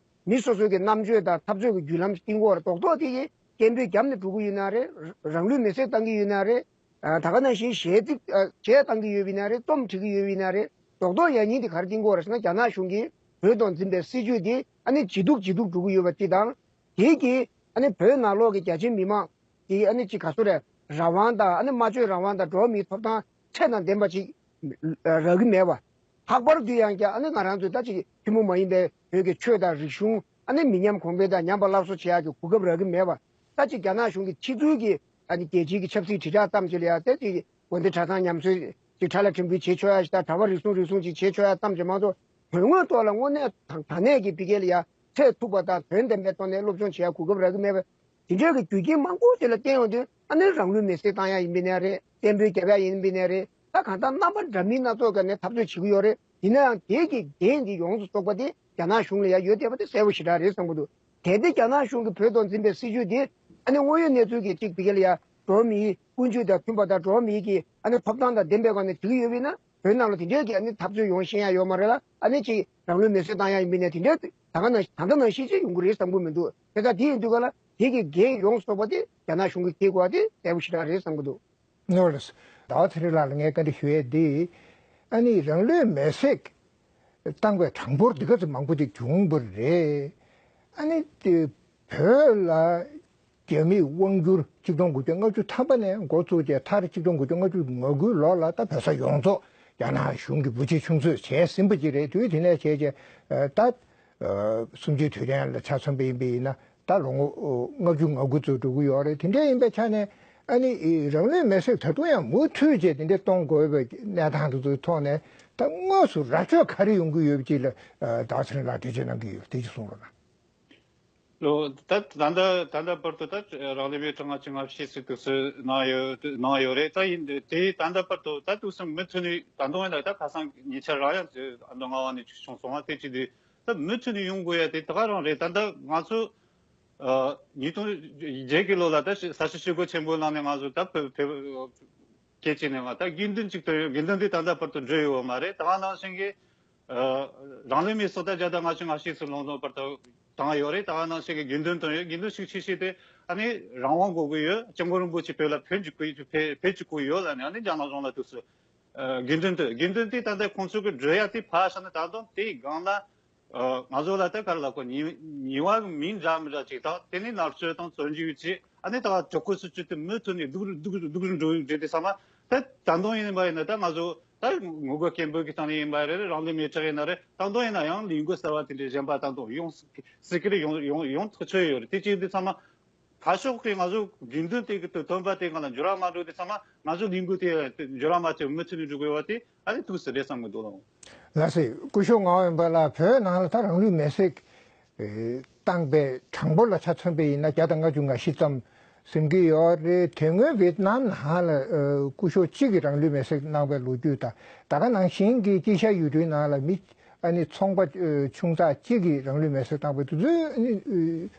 མི་སོ་སོའི་གི་རྣམ་དཔྱོད་དང་འཐབ་རྩོད་ཀྱི་བརྒྱུད་ལམ་ཅིག་བསྟན་གྱི་ཡོད་རེད། རྡོག་རྡོག་དེ་གི་སྐད་འབོད་བརྒྱབ་ནས་འགྲོ་གི་ཡོད་ན་རེད། རང་ལུས་མེར་སྲེག་བཏང་གི་ཡོད་ན་རེད། ཨ་ད་ག་ནང་བཞིན་གཞས་ཚིག་ཨ་གཞས་བཏང་གི་ཡོད་པ་ཡིན་ན་རེད། རྩོམ་འབྲི་གི་ཡོད་པ་ཡིན་ན་རེད། རྡོག་རྡོག་ཡང་སྙིང་དེ་ག་རེ་བསྟན་གྱི་ཡོད་རེད་ཟེར་ན། རྒྱ་ནག་གཞུང་གིས་བོད་དོན་འཛིན་པའི་སྲིད་ཇུས་དེ་ཨ་ནི་ཇེ་སྡུག་ཇེ་སྡུག་འགྲོ་གི་ཡོད་པ་དེ་དང་། དེ་གིས་ཨ་ནི་བོད་ནང་ལོགས་ཀྱི་རྒྱ་ཆེའི་མི་མང་གི་ཨ་ནི་ཅིག་ག་ཚོད་རེད། རང་དབང་དང་ཨ་ནི་སྨྲ་བརྗོད་རང་དབང་དང་འགྲོ་བ་མིའི་ཐོབ་ཐང་ཁྲལ་དང་ལྡན་པ་ཅིག་རག་གི་མེད་པ། ལྷག་པར་དུ་ཡང་བསྐྱར་ཨ་ནི་ང་རང་ཚོས་ད་ཅིག་ཐུན་མོང་མ་ཡིན་པའི་བོད་ཀྱི་ཆོས་དང་རིག་གཞུང་ཨ་ནི་མི་ཉམས་གོང་འཕེལ་དང་ཉམས་པ་སླར་གསོ་བྱེད་ཡག་གི་གོ་སྐབས་རག་གི་མེད་པ། ད་ཅིག་རྒྱ་ནག་གཞུང་གི་ཕྱི་ཚུལ་གྱི་ཨ་ནི་རྒྱལ་སྤྱིའི་གི་ཆབ་སྲིད་དྲིལ་བསྒྲགས་ཙམ་ཅིག་ལ་ཡང་ད་ཅིག་དགོན་སྡེ་གྲྭ་ཚང་ཉམས་གསོ་ཅིག་གྲྭ་ལ་ཁྲིམས་འགལ་བྱེད་ཆོག་ཡ་ཞིག་དང་གྲྭ་པ་རིག་གཞུང་རུལ་སུངས་ཅིག་བྱེད་ཆོག་ཡ་ཙམ་ཅིག་མ་གཏོགས། དོན་དངོས་ཐོག་ལ་དངོས་གནས་དང་ད་གནས་ཀྱི་ཕ་གི་ལ་ཡ་ཚད་ཐུབ་པ་དང་དོན་ལྡན་པའི་ཐོག་ནས་སློབ་སྦྱོང་བྱེད་ཡ་གོ་སྐབས་རག་གི་མེད་པ། དེ་འདྲའི་གི་རྒྱུ་རྐྱེན་མང་པོ་ཞིག་ལ་བརྟེན་ཡོང་དུས་ཨ་ནི་རང་ལུས་མེར་སྲེག་བཏང་ཡ་ཡིན་པ་ཡིན་ན་རེད། གཏན་འབོད་རྒྱབ་ཡ་ཡིན་པ་ཡིན་ན་རེད། ད་གང་ལྟར་རྣམ་པ་འདྲ་མིན་སྣ་ཚོགས་ཀྱི་ནས་འཐབ་རྩོད་བྱེད་ཀྱི་ཡོད་རེད། ཡིན་ན་ཡང་དེ་གི་འགན་འདི་ཡོངས་སུ་རྫོགས་པ་དེ་རྒྱ་ནག་གཞུང་ལ་ཡ་ཡོད་བསྡད་པ་དེ་གསལ་པོ་ཞེ་དྲག་རེད་བསམ་གྱི་འདུག་གལ་ཏེ་རྒྱ་ནག་གཞུང་གིས་བོད་དོན་འཛིན་པའི་སྲིད་ཇུས་དེ་ཨ་ནི་དངོས་ཡོད་གནས་ཚུལ་གྱི་གཅིག་ཕ་གི་ལ་ཡ་འགྲོ་བ་མིའི་ཀུན་སྤྱོད་དང་མཐུན་པ་དང་འགྲོ་བ་མིའི་གི་ཨ་ནི་ཐོབ་ཐང་དང་ལྡན་པའི་སྒོ་ནས་བྱེད་ཀྱི་ཡོད་པ་ཡིན་ན། བོད་ནང་ལ་དེ་འདྲའི་གི་ཨ་ནི་འཐབ་རྩོད་ཡོང་ཤེས་ཡ་ཡོད་མ་རེད་ལ། ཨ་ནི་ཅིག་རང་ལུས་མེར་སྲེག་བཏང་ཡ་ཡིན་པ་ཡིན་ན་དེ་འདྲའི་ད་ག་ནང་ད་ལྟ་ནང་བཞིན་ཅིག་ཡོང་གི་རེད་བསམ་གྱི་མི་འདུག་དེ་ལྟར་དེ་ཡིན་དུས་ག་ལ་དེ་གི་འགན་ཡོངས་སུ་རྫོགས་པ་དེ་རྒྱ་ནག་གཞུང་གིས་འཁྱེར་དགོས་པ་དེ་གསལ་པོ་ཞེ་དྲག་རེད་བསམ་གྱི་འདུག་ནོར་ལགས། ཟླ་བ་ཚེ་རིང་ལགས་ལ་ངས་བཀའ་འདྲི་ཞུ་ཡས་འདི། ཨ་ནི་རང་ལུས་མེར་སྲེག་བཏང་བའི་གྲངས་འབོར་འདི་ག་ཚོད་མང་པོ་ཅིག་བྱུང་བ་རེད། ཨ་ནི་དེ་བོད་ལ་རྒྱ་མིས་དབང་བསྒྱུར་ཆིག་སྟོང་དགུ་བརྒྱ་ལྔ་བཅུ་ཐམ་པ་ནས་འགོ་བཙུགས་རྗེས་མཐར་ཆིག་སྟོང་དགུ་བརྒྱ་ལྔ་བཅུ་ང་དགུ་ལོ་ལ་ད་བོད་ས་ཡོངས་རྫོགས་རྒྱ་ནག་གཞུང་གིས་འབུད་བྱེད་ཆུང་བཟོས་བྱས་ཟིན་པ་ཅིག་རེད། དུས་དེ་ནས་བྱས་རྗེས་ད། ཨ་གསུམ་བཅུའི་དུས་དྲན་ལ་ཆ་མཚོན་པ་ཡིན་པ་ཡིན་ན་ད་ལོ་ངོ་ལྔ་བཅུ་ང་དགུ་ཙམ་འགྲོ་གི་ཡོད་རེད། དེ་འདྲ་ཡིན་པའི་ཆ་ནས་ཨ་ནི་རང་ལུས་མེར་སྲེག་ད་དུང་ཡང་མུ་མཐུད་བྱས་དེ་འདྲ་གཏོང་དགོས་པའི་གནས་སྟངས་དེ་ཚོའི་ཐོག་ནས་ད་དངོས་སུ་ར་ཆོད་ག་རེ་ཡོང་གི་ཡོད་པ་ཅིག་ལ་ཨ་ཟླ་བ་ཚེ་རིང་ལགས་འགྲེལ་བརྗོད་གནང་གི་ཡོད། དེ་ཅིག་གསུང་རོགས་གནང་། ལོ། ད་ད་ལྟ་ད་ལྟ་བར་དུ་ད་རང་ལས་མི་གྲངས་ལྔ་བཅུ་ང་བཞི་ཙམ་དུ་སུ་གནང་ཡོད་གནང་ཡོད་རེད། ད་ཡིན་དེ་ད་ལྟ་བར་དུ་ད་དུས་སུ་མུ་མཐུད་ནས་ད་དུང་ཡིན་ན་ད་ཁ་སང་ཉེ་ཆར་རང་ཡང་ཨ་མདོ་རྔ་བ་ནས་བྱུང་སོང་བ། དེ་ཅི་དེ་ད་མུ་མཐུད་ནས་ཡོང་དགོས་ཡ་དེ་ད་ག་རང་རེད། ད་ལྟ་ང་ཚོ་ཨ་ཉིས་སྟོང་བརྒྱད་ཀྱི་ལོ་ལ་ད་ས་ཆ་ཞི་རྒོལ་ཆེན་པོའི་ནང་ནས་ང་ཚོ་ད་བོད་བོད་སྐད་ཅིག་ནས་ང་ད་དགེ་འདུན་ཅིག་ཏུ་ཡོད། དགེ་འདུན་དེ་ད་ལྟ་བར་དུ་འགྲོ་ཡོད་མ་རེད། ད་ག་ནང་བཞིན་གྱི་ཨ་རང་ལས་མི་སོ་ད་བརྒྱ་དང་ལྔ་བཅུ་ང་བཞི་ཙམ་ལོངས་སྤྱོད་བར་དུ་བཏང་ཡོད་རེད། ད་ག་ནང་བཞིན་གྱི་དགེ་འདུན་དང་ཡོད། དགེ་འདུན་ཞིག་ཆེ་ཆེ་དེ་ཨ་ནི་རང་དབང་དགོས་ཀྱི་ཡོད། སྐྱབས་མགོན་རིན་པོ་ཆེ་བོད་ལ་ཕེབས་འཇུག་གི་ཕེབས་ཕེབས་འཇུག་གི་ཡོད་ལབ་ནས་ཨ་ནི་རྒྱ་ནག་གཞུང་ལ་དུས་སུ་ཨ་དགེ་འདུན་དེ་དགེ་འདུན་དེ་ད་ལྟ་ཁོང་ཚོ་གི་འགྲོ་ཡ་དེ་ཕར་བཞག་ན་ད་དུང་དེའི་སྒང་ལ་ཨ་ང་ཚོ་ལ་ད་ག་རེ་ལབ་དགོས། ཉེས་ཉེས་པ་མིང་འདྲ་མི་འདྲ་ཅིག་དང་དེ་ནས་མནར་གཅོད་དང་བཙོན་འཇུག་ཅིག་ཨ་ནི་ད་ག་གྲོད་ཁོག་སུ་བཅུད་དེ་མུ་མཐུད་ནས་སྡུག་རུ་སྡུག་རུ་སྡུག་རུ་འགྲོ་ཡི་འདྲ་དེ་ཚང་མ་ད་ད་དུང་ཡིན་པ་ཡིན་ན་ད་ང་ཚོ་ད་ངོ་རྒོལ་སྐད་འབོད་ཀྱི་སྟེང་ནས་ཡིན་པ་རེད། རང་ལས་མི་གྲངས་ཡིན་ན་རེད། ད་དུང་ཡིན་ན་ཡང་ལས་འགུལ་གསར་བ་དེ་འདྲའི་གཞན་པ་ད་དུང་ཡོང་སྲིད་ཀྱི་རེད། ཡོང་ཡོང་ཡོང་ཐག་ཆོད་ཡོད་རེད། དེ་ཅིག་འདི་ཚང་མ་ཁ་ཕྱོགས་ཀྱི་ང་ཚོ་དགེ་འདུན་དེ་གི་དོན་པ་དེ་ག་ལ་འགྱུར་བ་མ་འགྲོ་དེ་ཚང་མ་ང་ཚོ་ལས་འགུལ་དེ་འགྱུར་བ་མ་བྱས་མུ་མཐུད་ནས་འགྲོ་དགོས་པ་དེ་ཨ་ནི་ཐུགས་སུ་རེད་བསམ་གི་འདུག་ལགས། ལགས་སེ། སྐུ་ཞབས་ངག་དབང་དཔལ་ལགས། བོད་ནང་ལ་ད་རང་ལུས་མེར་སྲེག་ཨེ་བཏང་པའི་གྲངས་འབོར་ལ་ཆ་མཚོན་པ་ཡིན་ན་བརྒྱ་དང་ལྔ་བཅུ་ང་བཞི་ཙམ་ཟིན་གྱི་ཡོད་རེད། དེ་སྔོན་ཝེད་ནམ་ནང་ལ་ཨ་སྐུ་ཞབས་གཅིག་གིས་རང་ལུས་མེར་སྲེག་གནང་པའི་ལོ་རྒྱུས་དང་། ད་ག་ནང་བཞིན་གྱི་དཀྱིལ་ཤར་ཡུལ་གྲུའི་ནང་ལ་མི་ཨ་ནི་ཚོང་པ་ཨ་ཆུང་ཙག་གཅིག་གིས་རང་ལུས་མེར་སྲེག་བཏང་པའི་དུས་ཚོད་ཨ་ནི་ཨ་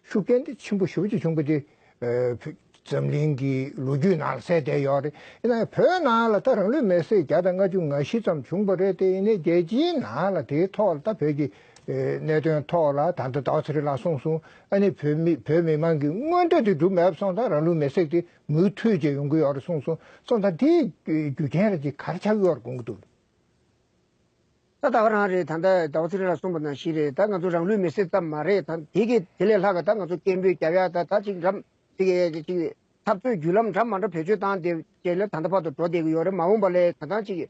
ཤུགས་རྐྱེན་དེ་ཆེན་པོ་ཞེ་པོ་ཅིག་བྱུང་པ་དེ་ཨ་འཛམ་གླིང་གི་ལོ་རྒྱུས་ནང་ལ་གསལ་བསྡད་ཡོད་རེད། ཡིན་ན་ཡང་བོད་ནང་ལ་ད་རང་ལུས་མེར་སྲེག་བརྒྱ་དང་ལྔ་བཅུ་ང་བཞི་ཙམ་བྱུང་པ་རེད་དེ། ཡིན་ནའི་རྒྱལ་སྤྱིའི་ནང་ལ་དེའི་ཐོག་ལ་ད་བོད་ཀྱི་ཨ་གནད་དོན་ཐོག་ལ་ད་ལྟ་ཟླ་བ་ཚེ་རིང་ལགས་གསུངས་སོང་། ཨ་ནི་བོད་མི་བོད་མི་མང་གི་མངོན་འདོད་དེ་འགྲུབ་མེད་པ་སོང་ཙང་རང་ལུས་མེར་སྲེག་དེ་མུ་མཐུད་བྱས་ཡོང་གི་ཡོད་རེད་གསུངས་སོང་། སོང་ཙང་དེའི་རྒྱུ་རྐྱེན་རེད་ཅེས་ག་རེ་ཆགས་ཀྱི་ཡོད་རེད་དགོངས་ཀྱི་འདུག་ད་ད་ག་རང་རེད། ད་ལྟ་ཟླ་བ་ཚེ་རིང་ལགས་གསུངས་པ་ནང་བཞིན་རེད། ད་ང་ཚོ་རང་ལུས་མེར་སྲེག་ཙམ་མ་རེད། ད་དེ་གི་དེ་ལས་ལྷག་ག་ད་ང་ཚོ་སྐད་འབོད་རྒྱབ་ཡ་ད་ད་ཅིག་འགྲམ་ཅིག་ཅིག་འཐབ་རྩོད་བརྒྱུད་ལམ་འདྲ་མ་འདྲ་བེད་སྤྱོད་བཏང་དེ་རྗེས་ལ་ད་ལྟ་བར་དུ་འགྲོ་བསྡད་ཀྱི་ཡོད་རེད། མ་འོངས་པ་ལ་ད་ད་ཅིག་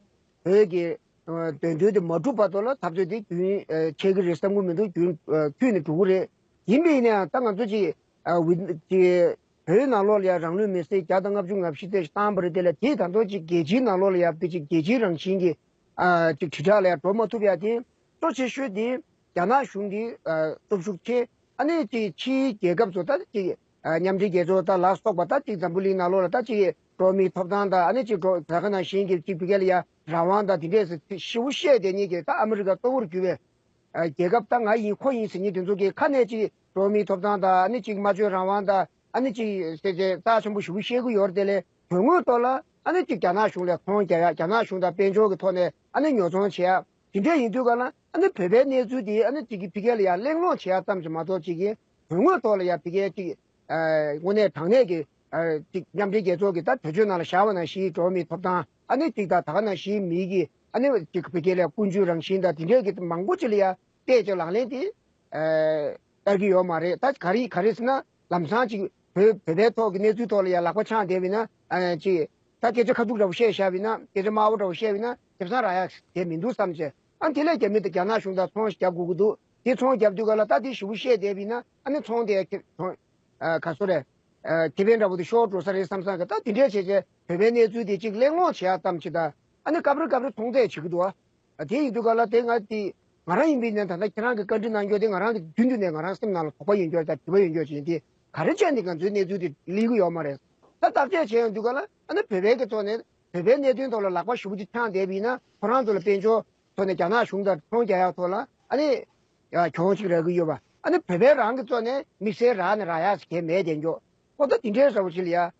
བོད་ཀྱི་ཨ་དོན་དུ་དེ་མ་འགྲུབ་བར་དུ་ལ་འཐབ་རྩོད་དེ་རྒྱུན་ཨ་ཆད་ཀྱི་རེད་བསམ་གྱི་མི་འདུག་རྒྱུན་ཨ་ཁྱོན་ནས་འགྲོ་གི་རེད། ཡིན་པ་ཡིན་ན་ཡང་ད་ང་ཚོ་ཅིག་ཨ་ཝི་ཅིག་བོད་ནང་ལོགས་ལ་ཡང་རང་ལུས་མེར་སྲེག་བརྒྱ་དང་ལྔ་བཅུ་ང་བཞི་ཙམ་ཞིག་བཏང་བ་རེད། དེ་ལ་དེ་ད་དུང་ཅིག་རྒྱལ་སྤྱིའི་ནང་ལོགས་ལ་ཡང་དཔེ་ཅིག་རྒྱལ་སྤྱིའི་རང་བཞིན་གྱི་ཨ་ཅིག་དྲིལ་བསྒྲགས་ལ་ཡང་འགྲོ་མ་ཐུབ་ཡ་དེ་གཙོ་ཆེ་ཤོས་དེ་རྒྱ་ནག་གཞུང་གི་ཨ་སྟོབས་ཤུགས་ཆེ། ཨ་ནི་ཅིག་ཕྱིའི་རྒྱལ་ཁབ་ཚོ་ད་ཅིག་ཨ་མཉམ་འབྲེལ་རྒྱལ་ཚོགས་ད་ལ་སོགས་པ་ད་ཅིག་འཛམ་བུ་གླིང་ནང་ལོགས་ལ་ད་ཅིག་འགྲོ་བ་མིའི་ཐོབ་ཐང་དང་ཨ་ནི་ཅིག་འགྲོ་ད་ག་ནང་བཞིན་གྱི་ཅིག་བི་གེ་ལ་ཡ་རང་དབང་དང་དེ་འདྲས་སུ་ཞེ་པོ་བཤད་བསྡད་མཁན་གྱི་ད་ཨ་མི་རི་ཀ་གཙོ་བོར་གྱུར་པའི་ཨ་རྒྱལ་ཁབ་ད་ང་ཡིན་ཁོ་ཡིན་ཟེར་མཁན་དེ་ཚོ་གིས་ཁ་ནས་ཅིག་འགྲོ་བ་མིའི་ཐོབ་ཐང་དང་ཨ་ནི་ཅིག་སྨྲ་བརྗོད་རང་དབང་དང་ཨ་ནི་ཅིག་ཟེར་བྱས་རྩ་ཆེན་པོ་ཞེ་པོ་བཤད་ཀྱི་ཡོད་རེད། དེ་ལས་དོན་དངོས་ཐོག་ལ་ཨ་ནི་ཅིག་རྒྱ་ནག་གཞུང་ལ་ཚོང་རྒྱག་ཡ། རྒྱ་ནག་གཞུང་དང་དཔལ་འབྱོར་གྱི་ཐོག་ནས་ཨ་ནི་ཉོ་ཚོང་བྱེད་ཡ། དེ་འདྲས་ཡིན་དུས་ག་ལ་ཨ་ནི་བོད་པའི་གནས་ཚུལ་དེ་ཨ་ནི་ཅིག་གི་ཕ་གི་ལ་ཡ་གླེང་སློང་བྱེད་ཡ་ཙམ་ཞིག་མ་གཏོགས་ཅིག་གི་དོན་དངོས་ཐོག་ལ་ཡ་ཕ་གི་ཅིག་ཨ་དངོས་གནས་དྲང་གནས་ཀྱི་ཨ་ཅིག་མཉམ་འབྲེལ་རྒྱལ་ཚོགས་ཀྱི་ད་གྲོས་ཆོད་ནང་ལ་བཞག་པ་ནང་བཞིན་འགྲོ་བ་མིའི་ཐོབ་ཐང་ཨ་ནི་ཅིག་ད་ད་ག་ནང་བཞིན་མི་གི་ཨ་ནི་ཅིག་ཕ་གི་ལ་ཡ་ཀུན་སྤྱོད་རང་བཞིན་དང་དེ་འདྲས་ཀྱི་མང་པོ་ཅིག་ལ་ཡ་བལྟས་ཅིག་ལག་ལེན་དེ་ཨ་བསྟར་གྱི་ཡོད་མ་རེད། ད་ག་རེ་ག་རེ་ཟེར་ན་ལམ་སང་ཅིག་བོད་བོད་པའི་ཐོག་གི་གནས་ཚུལ་ཐོག་ལ་ཡ་ལག་པ་འཆང་བསྡད་པ་ཡིན་ན་ཨ་ཅིག་ད་སྐད་ཆ་ཁ་ཐུག་འདྲ་པོ་བཤད་བཞག་པ་ཡིན་ན། སྐད་ཆ་དམའ་བོ་འདྲ་པོ་བཤད་པ་ཡིན་ན་ཁེ་བཟང་རག་ཡ་དེ་མི་འདུག་བསམ་བྱས། ཨ་དེ་ལས་རྒྱ་མི་དང་རྒྱ་ནག་གཞུང་དང་ཚོང་ཞིག་རྒྱག་དགོས་ཀྱི་འདུག་དེ་ཚོང་རྒྱབ་དུས་ག་ལ་ད་དེ་ཞེ་པོ་བཤད་བསྡད་པ་ཡིན་ན་ཨ་ནི་ཚོང་དེ་ཁེ་ཚོང་ཨ་ག་སོ་རེད། ཨ་ཁེ་ཕན་འདྲ་པོ་དེ་ཤོར་འགྲོ་ས་རེད་བསམ་བསམ་གི། ད་དེ་འདྲས་བྱས་བྱས་བོད་པའི་གནས་ཚུལ་དེ་གཅིག་གླེང་སློང་བྱེད་ཡ་ཙམ་ཞིག་དང་། ཨ་ནི་སྐབས་རེ་སྐབས་རེ་ཚོང་རྫས་བྱེད་ཀྱི་འདུག་ཨ་དེ་ཡིན་དུས་ག་ལ་དེ་ང་དེ་ང་རང་ཡིན་པའི་ནས་ད་ལྟ་ཁྱེད་རང་གི་བཀའ་འདྲི་གནང་རྒྱུ་དེ་ང་རང་གི་རྒྱུན་དུ་ནས་ང་རང་སེམས་ནང་ལ་དོགས་པ་ཡོད་རྒྱུ་དང་དྲི་བ་ཡོད་རྒྱུ་ཅིག་ཡིན། དེ་ག་རེ་བྱས་ནས་ང་ཚོའི་གནས་ཚུལ་དེ་གླེང་གི་ཡོད་མ་རེད། ད་བརྟག་དཔྱད་བྱས་ཡོང་དུས་ག་ལ་ཨ་ནི་བོད་པའི་གི་ཐོག་ནས་བོད་པའི་གནད་དོན་ཐོག་ལ་ལག་པ་ཞེ་པོ་ཅིག་འཆང་བསྡད་པ་ཡིན་ན་ཁོ་རང་ཚོ་ལ་དཔལ་འབྱོར་ཐོག་ནས་རྒྱ་ནག་གཞུང་དང་ཚོང་རྒྱག་ཡག་ཐོག་ལ་ཨ་ནི་ཡ་གྱོང་ཅིག་རག་གི་ཡོད་པ། ཨ་ནི་བོད་པའི་རང་གི་ཐོག་ནས་དམིགས་བསལ་རག་ནས་རག་ཡག་ཟེར་མཁན་མེད་དེ་འགྱོ། ཨོ་ད་དེ་འདྲའི་འདྲ་བོ་ཅིག་ལ་ཡ།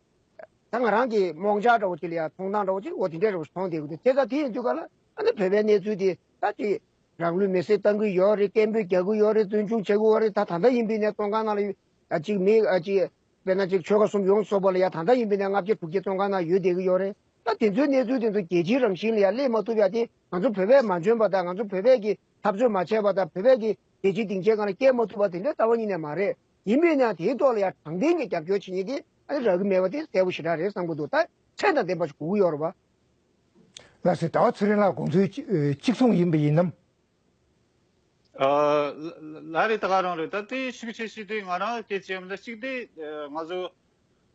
ད་ང་རང་གི་རྨོངས་འཆར་འདྲ་བོ་ཅིག་ལ་ཡ་མཐོང་སྟངས་འདྲ་བོ་ཅིག་ཨོ་དེ་འདྲའི་འདྲ་བོ་ཞིག་མཐོང་བསྡད་ཀྱི་འདུག་དེ་ཙང་དེ་ཡིན་དུས་ག་ལ་ཨ་ནི་བོད་པའི་གནས་ཚུལ་དེ་ད་ཅིག་རང་ལུས་མེར་སྲེག་བཏང་གི་ཡོད་རེད། སྐད་འབོད་རྒྱག་གི་ཡོད་རེད། བཙོན་འཇུག་བྱེད་ཀྱི་ཡོད་རེད། ད་ད་ལྟ་ཡིན་པའི་ནས་བཙོན་ཁང་ནང་ལ་ཡོད་ཨ་ཅིག་མི་ཨ་ཅིག་དཔེར་ན་ཅིག་ཆོལ་ཁ་གསུམ་ཡོངས་རྫོགས་པ་ལ་ཡ་ད་ལྟ་ཡིན་པའི་ནས་ལྔ་བརྒྱ་དྲུག་བརྒྱ་བཙོན་ཁང་ནང་ཡོད་བསྡད་ཀྱི་ཡོད་རེད། ད་དེ་ཚོའི་གནས་ཚུལ་དེ་ཚོ་རྒྱལ་སྤྱིའི་རང་བཞིན་ལ་ཡ་སླེབས་མ་ཐུབ་ཡ་དེ་ང་ཚོ་བོད་པས་མ་འཇོན་པ་དང་ང་ཚོ་བོད་པས་ཀྱི་འཐབ་རྩོད་མ་བྱས་པ་དང་བོད་པས་ཀྱི་རྒྱལ་སྤྱིའི་སྡིངས་ཆའི་སྒང་ལ་སྐྱེལ་མ་ཐུབ་པ་དེ་འདྲའི་རྩ་བ་ཉིད་ནས་མ་རེད། ཡིན་པས་ན་དེའི་ཐོག་ལ་ཡང་དྲང་བདེན་གྱི་རྒྱབ་སྐྱོར་བྱེད་མཁན་དེ་ཨ་ནི་རག་གི་མེད་པ་དེ་གསལ་པོ་ཞེ་དྲག་རེད་བསམ་གྱི་འདུག་ད་ཚད་དང་ལྡན་པ་ཞིག་དགོས་ཀྱི་ཡོད་རེད་པ། ལགས་སེ། ཟླ་བ་ཚེ་རིང་ལགས་དགོངས་ཚུལ་གཅིག་མཚུངས་ཡིན་པ་ཡིན་ནམ། ཨ་ལ་ལ་རེད། ད་ག་རང་རེད། ད་དེ་ཤུགས་ཆེ་ཤོས་དེ་ང་རང་སྐད་ཆ་ཡིན་ལ་གཅིག་དེ་ང་ཚོ་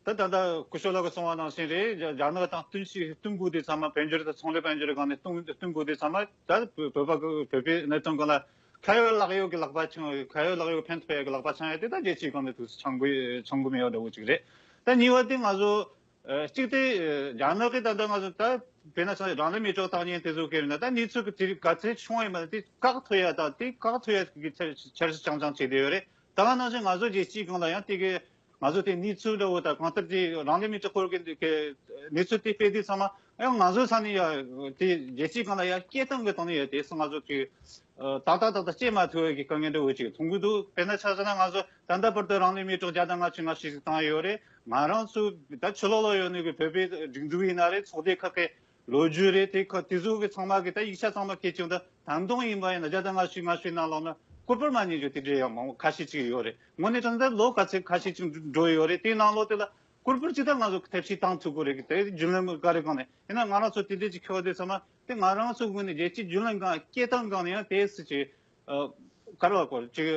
ད་ད་ལྟ་སྐུ་ཞབས་ལགས་ཀྱིས་གསུངས་པ་ནང་བཞིན་རེད། རྒྱ་རྒྱ་ནག་དང་བསྟུན་ཞིག་བསྟུན་དགོས་དེ་ཚང་མ་དཔལ་འབྱོར་དང་ཚོང་ལས་དཔལ་འབྱོར་སྒང་ནས་བསྟུན་བསྟུན་དགོས་དེ་ཚང་མ་ད་བོད་བོད་པ་གི་བོད་པའི་གནད་དོན་སྒང་ལ་ ཁ་ཡོད་ལག་ཡོད་ཀྱི་ལག་པ་འཆང་ཁ་ཡོད་ལག་ཡོད་ཕན་ཐོགས་ཡོད་ཀྱི་ལག་པ་འཆང་ཡ་དེ་ད་རྒྱལ་སྤྱིའི་སྒང་ནས་དུས་སུ་འཆང་དགོས་འཆང་དགོས་མེད་པ་འདྲ་བོ་ཅིག་རེད། ད་གཉིས་པ་དེ་ང་ཚོ་ཨ་གཅིག་དེ་ཨ་རྒྱ་ནག་གི་ད་ལྟ་ང་ཚོ་ད་དཔེར་ན་ཆ་རང་ལུས་མེ་སྲེག་བཏང་མཁན་དེ་ཚོ་ག་རེ་ན་ད་གནས་ཚུལ་གྱི་དེ་ག་ཚད་བྱུང་བ་ཡིན་པ་དེ་བཀག་ཐུབ་ཡ་ད་དེ་བཀག་ཐུབ་ཡ་གི་འཆར་འཆར་གཞི་རྐྱང་རྐྱང་བྱས་བསྡད་ཡོད་རེད། ད་ག་ནང་བཞིན་ང་ཚོ་རྒྱལ་སྤྱིའི་སྒང་ལ་ཡང་དེ་གི་ང་ཚོ་དེ་གནས་ཚུལ་འདྲ་བོ་དང་གང་ལྟར་དེ་རང་ལུས་མེ་སྲེག་སྐོར་གྱི་གནས་ཚུལ་དེ་སྤེལ་དུས་ཚང་མ་ཡང་ང་ཚོའི་ས་ནས་ཡ་དེ་རྒྱལ་སྤྱིའི་སྒང་ལ་ཡ་སྐད་བཏང་གི་བཏང་ནས་ཡ་དེ་སུ་ང་ཚོ་དེ་ཏག་ཏག་ཏག་ཏག་སྐྱེལ་མ་ཐུབ་པའི་དཀའ་ངལ་འདྲ་བོ་ཅིག་མཐོང་གི་འདུག་དཔེར་ན་ཆ་བཞག་ན་ང་ཚོ་ད་ལྟ་བར་དུ་རང་ལུས་མེ་སྲེག་བརྒྱ་དང་ལྔ་བཅུ་ང་བཞི་ཞིག་བཏང་ཡོད་རེད། ང་རང་ཚོ་ད་ཕྱི་ལོགས་ལ་ཡོད་ནས་གི་བོད་པའི་སྒྲིག་འཛུགས་ཡིན་ན་རེད། ཚོགས་སྡེ་ཁག་གི་ལོ་རྒྱུས་རེད། དེ་ཁ་དེ་ཚོ་གི་ཚང་མ་གི་ད་ཡིག་ཆ་ཚང་མ་སྐད་ཅིག་ད་ད་དུང་ཡིན་པ་ཡིན་ན་བརྒྱ་དང་ལྔ་བཅུ་ང་བཅུའི་ནང་ལོགས་ན་སྐུ་པར་མ་ཉན་རྒྱུ་དེ་འདྲའི་ཡང་མང་པོ་ཁ་ཤས་ཅིག་ཡོད་རེད། དངོས་གནས་དྲང་གནས་ལོ་ག་ཚོད་ཁ་ཤས་ཅིག་འགྲོ་ཡོད་རེད། དེའི་ནང་ལོགས་དེ་ལ་སྐུ་པར་ཅིག་ད་ང་ཚོ་ཐབས་ཤེས་བཏང་ཐུབ་ཀྱི་རེད། དེ་རྒྱུན་ལམ་ག་རེ་གང་ནས་ཡིན་ན་ང་རང་ཚོ་དེ་འདྲས་ཅིག་ཁྱོད་དེ་ཚང་མ་དེ་ང་རང་ཚོ་ངོས་ནས་རྒྱལ་སྤྱིའི་རྒྱུན་ལམ་སྒང་སྐད་བཏང་སྒང་ནས་ཡང་དེ་སྲིད་ཅིག་ག་རེ་བ་སྐོར་ཅིག་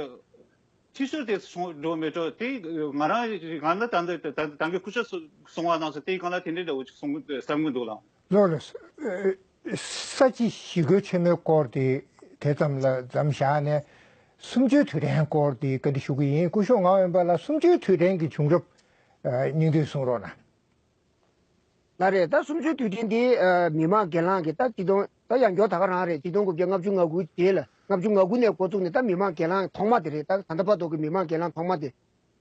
འཐུས་ཤོར་དེ་སོང་འགྲོ་མེད་འགྲོ་དེ་ང་རང་ང་ནི་ད་ལྟ་ད་ལྟ་གི་སྐུ་ཞབས་གསུང་བ་ནང་བཞིན་དེའི་སྒང་ལ་དེ་འདྲའི་འདྲ་བོ་ཅིག་གསུང་གི་བསམ་གི་འདུག་ལགས། ལགས་ལགས། ས་བྱི་ཞི་རྒོལ་ཆེན་མོའི་སྐོར་དེ་དེ་ཙམ་ལ་མཚམས་བཞག་ནས་གསུམ་བཅུའི་དུས་དྲན་སྐོར་དེ་བཀའ་འདྲི་ཞུ་གི་ཡིན། སྐུ་ཞབས་ངག་དབང་དབེན་པ་ལགས་གསུམ་བཅུའི་དུས་དྲན་གྱི་བྱུང་རབས་སྙིང་བསྡུས་གསུང་རོགས་གནང་། ལགས་རེད། ད་གསུམ་བཅུའི་དུས་དྲན་འདི་ཨ་མི་མང་སྒེར་ལངས་ཀྱི་ད་སྤྱི་སྟོང་ད་ཡང་བསྐྱར་ད་ག་རང་རེད། སྤྱི་སྟོང་དགུ་བརྒྱ་ལྔ་བཅུ་ང་དགུ་རྗེས་ལ་ལྔ་བཅུ་ང་དགུ་ནས་འགོ་བཙུགས་ནས་ད་མི་མང་སྒེར་ལངས་ཐོག་མ་དེ་རེད། ད་ད་ལྟ་བར་དུ་གི་མི་མང་སྒེར་ལངས་ཐོག་མ་དེ་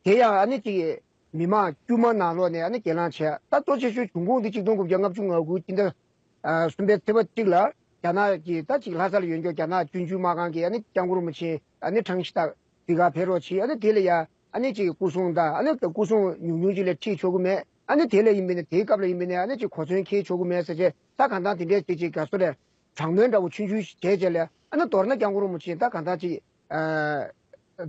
དེ་ཡང་ཨ་ནི་ཅིག་མི་མང་དཀྱུས་མ་ནང་ལོགས་ནས་ཨ་ནི་སྒེར་ལངས་བྱས། ད་གཙོ་ཆེ་ཤོས་བྱུང་ཁུངས་འདི་ཆིག་སྟོང་དགུ་བརྒྱ་ལྔ་བཅུ་ང་དགུ་སྤྱི་ཟླ་ཨ་གསུམ་པའི་ཚེས་པ་གཅིག་ལ་རྒྱ་ནག་གི་ད་ཅིག་ལྷ་ས་ལ་ཡོད་མཁན་རྒྱ་ནག་བཙོན་འཇུག་མ་ཁང་གིས་ཨ་ནི་སྐྱབས་མགོན་རིན་པོ་ཆེ་ཨ་ནི་ཁྲང་ཞི་ཏ་འདི་ག་ཕེབས་རོགས་བྱས། ཨ་ནི་དེ་ལ་ཡ་ཨ་ནི་ཅིག་སྐུ་སྲུང་དང་ཨ་ནི་སྐུ་སྲུང་ཉུང་ཉུང་ཅིག་ལས་ཁྲིད་ཆོག་གི་མེད། ཨ་ནི་དེ་ལ་ཡིན་པས་ན་དེའི་སྐབས་ལ་ཡིན་པས་ན་ཨ་ནི་ཅིག་གོ་མཚོན་འཁྱེར་ཆོག་གི་མེད་ཟེར་བྱས། ད་གང་ལྟར་དེ་འདྲའི་ཅིག་ཅིག་ག་སོ་རེད། དྲག་གནོན་འདྲ་བོ་ཆུང་ཆུང་ཞིག་བྱས་བྱས་ལ་ཨ་ནི་མདོར་ན་སྐྱབས་མགོན་རིན་པོ་ཆེ་ད་གང་ལྟར་ཅིག་ཨ་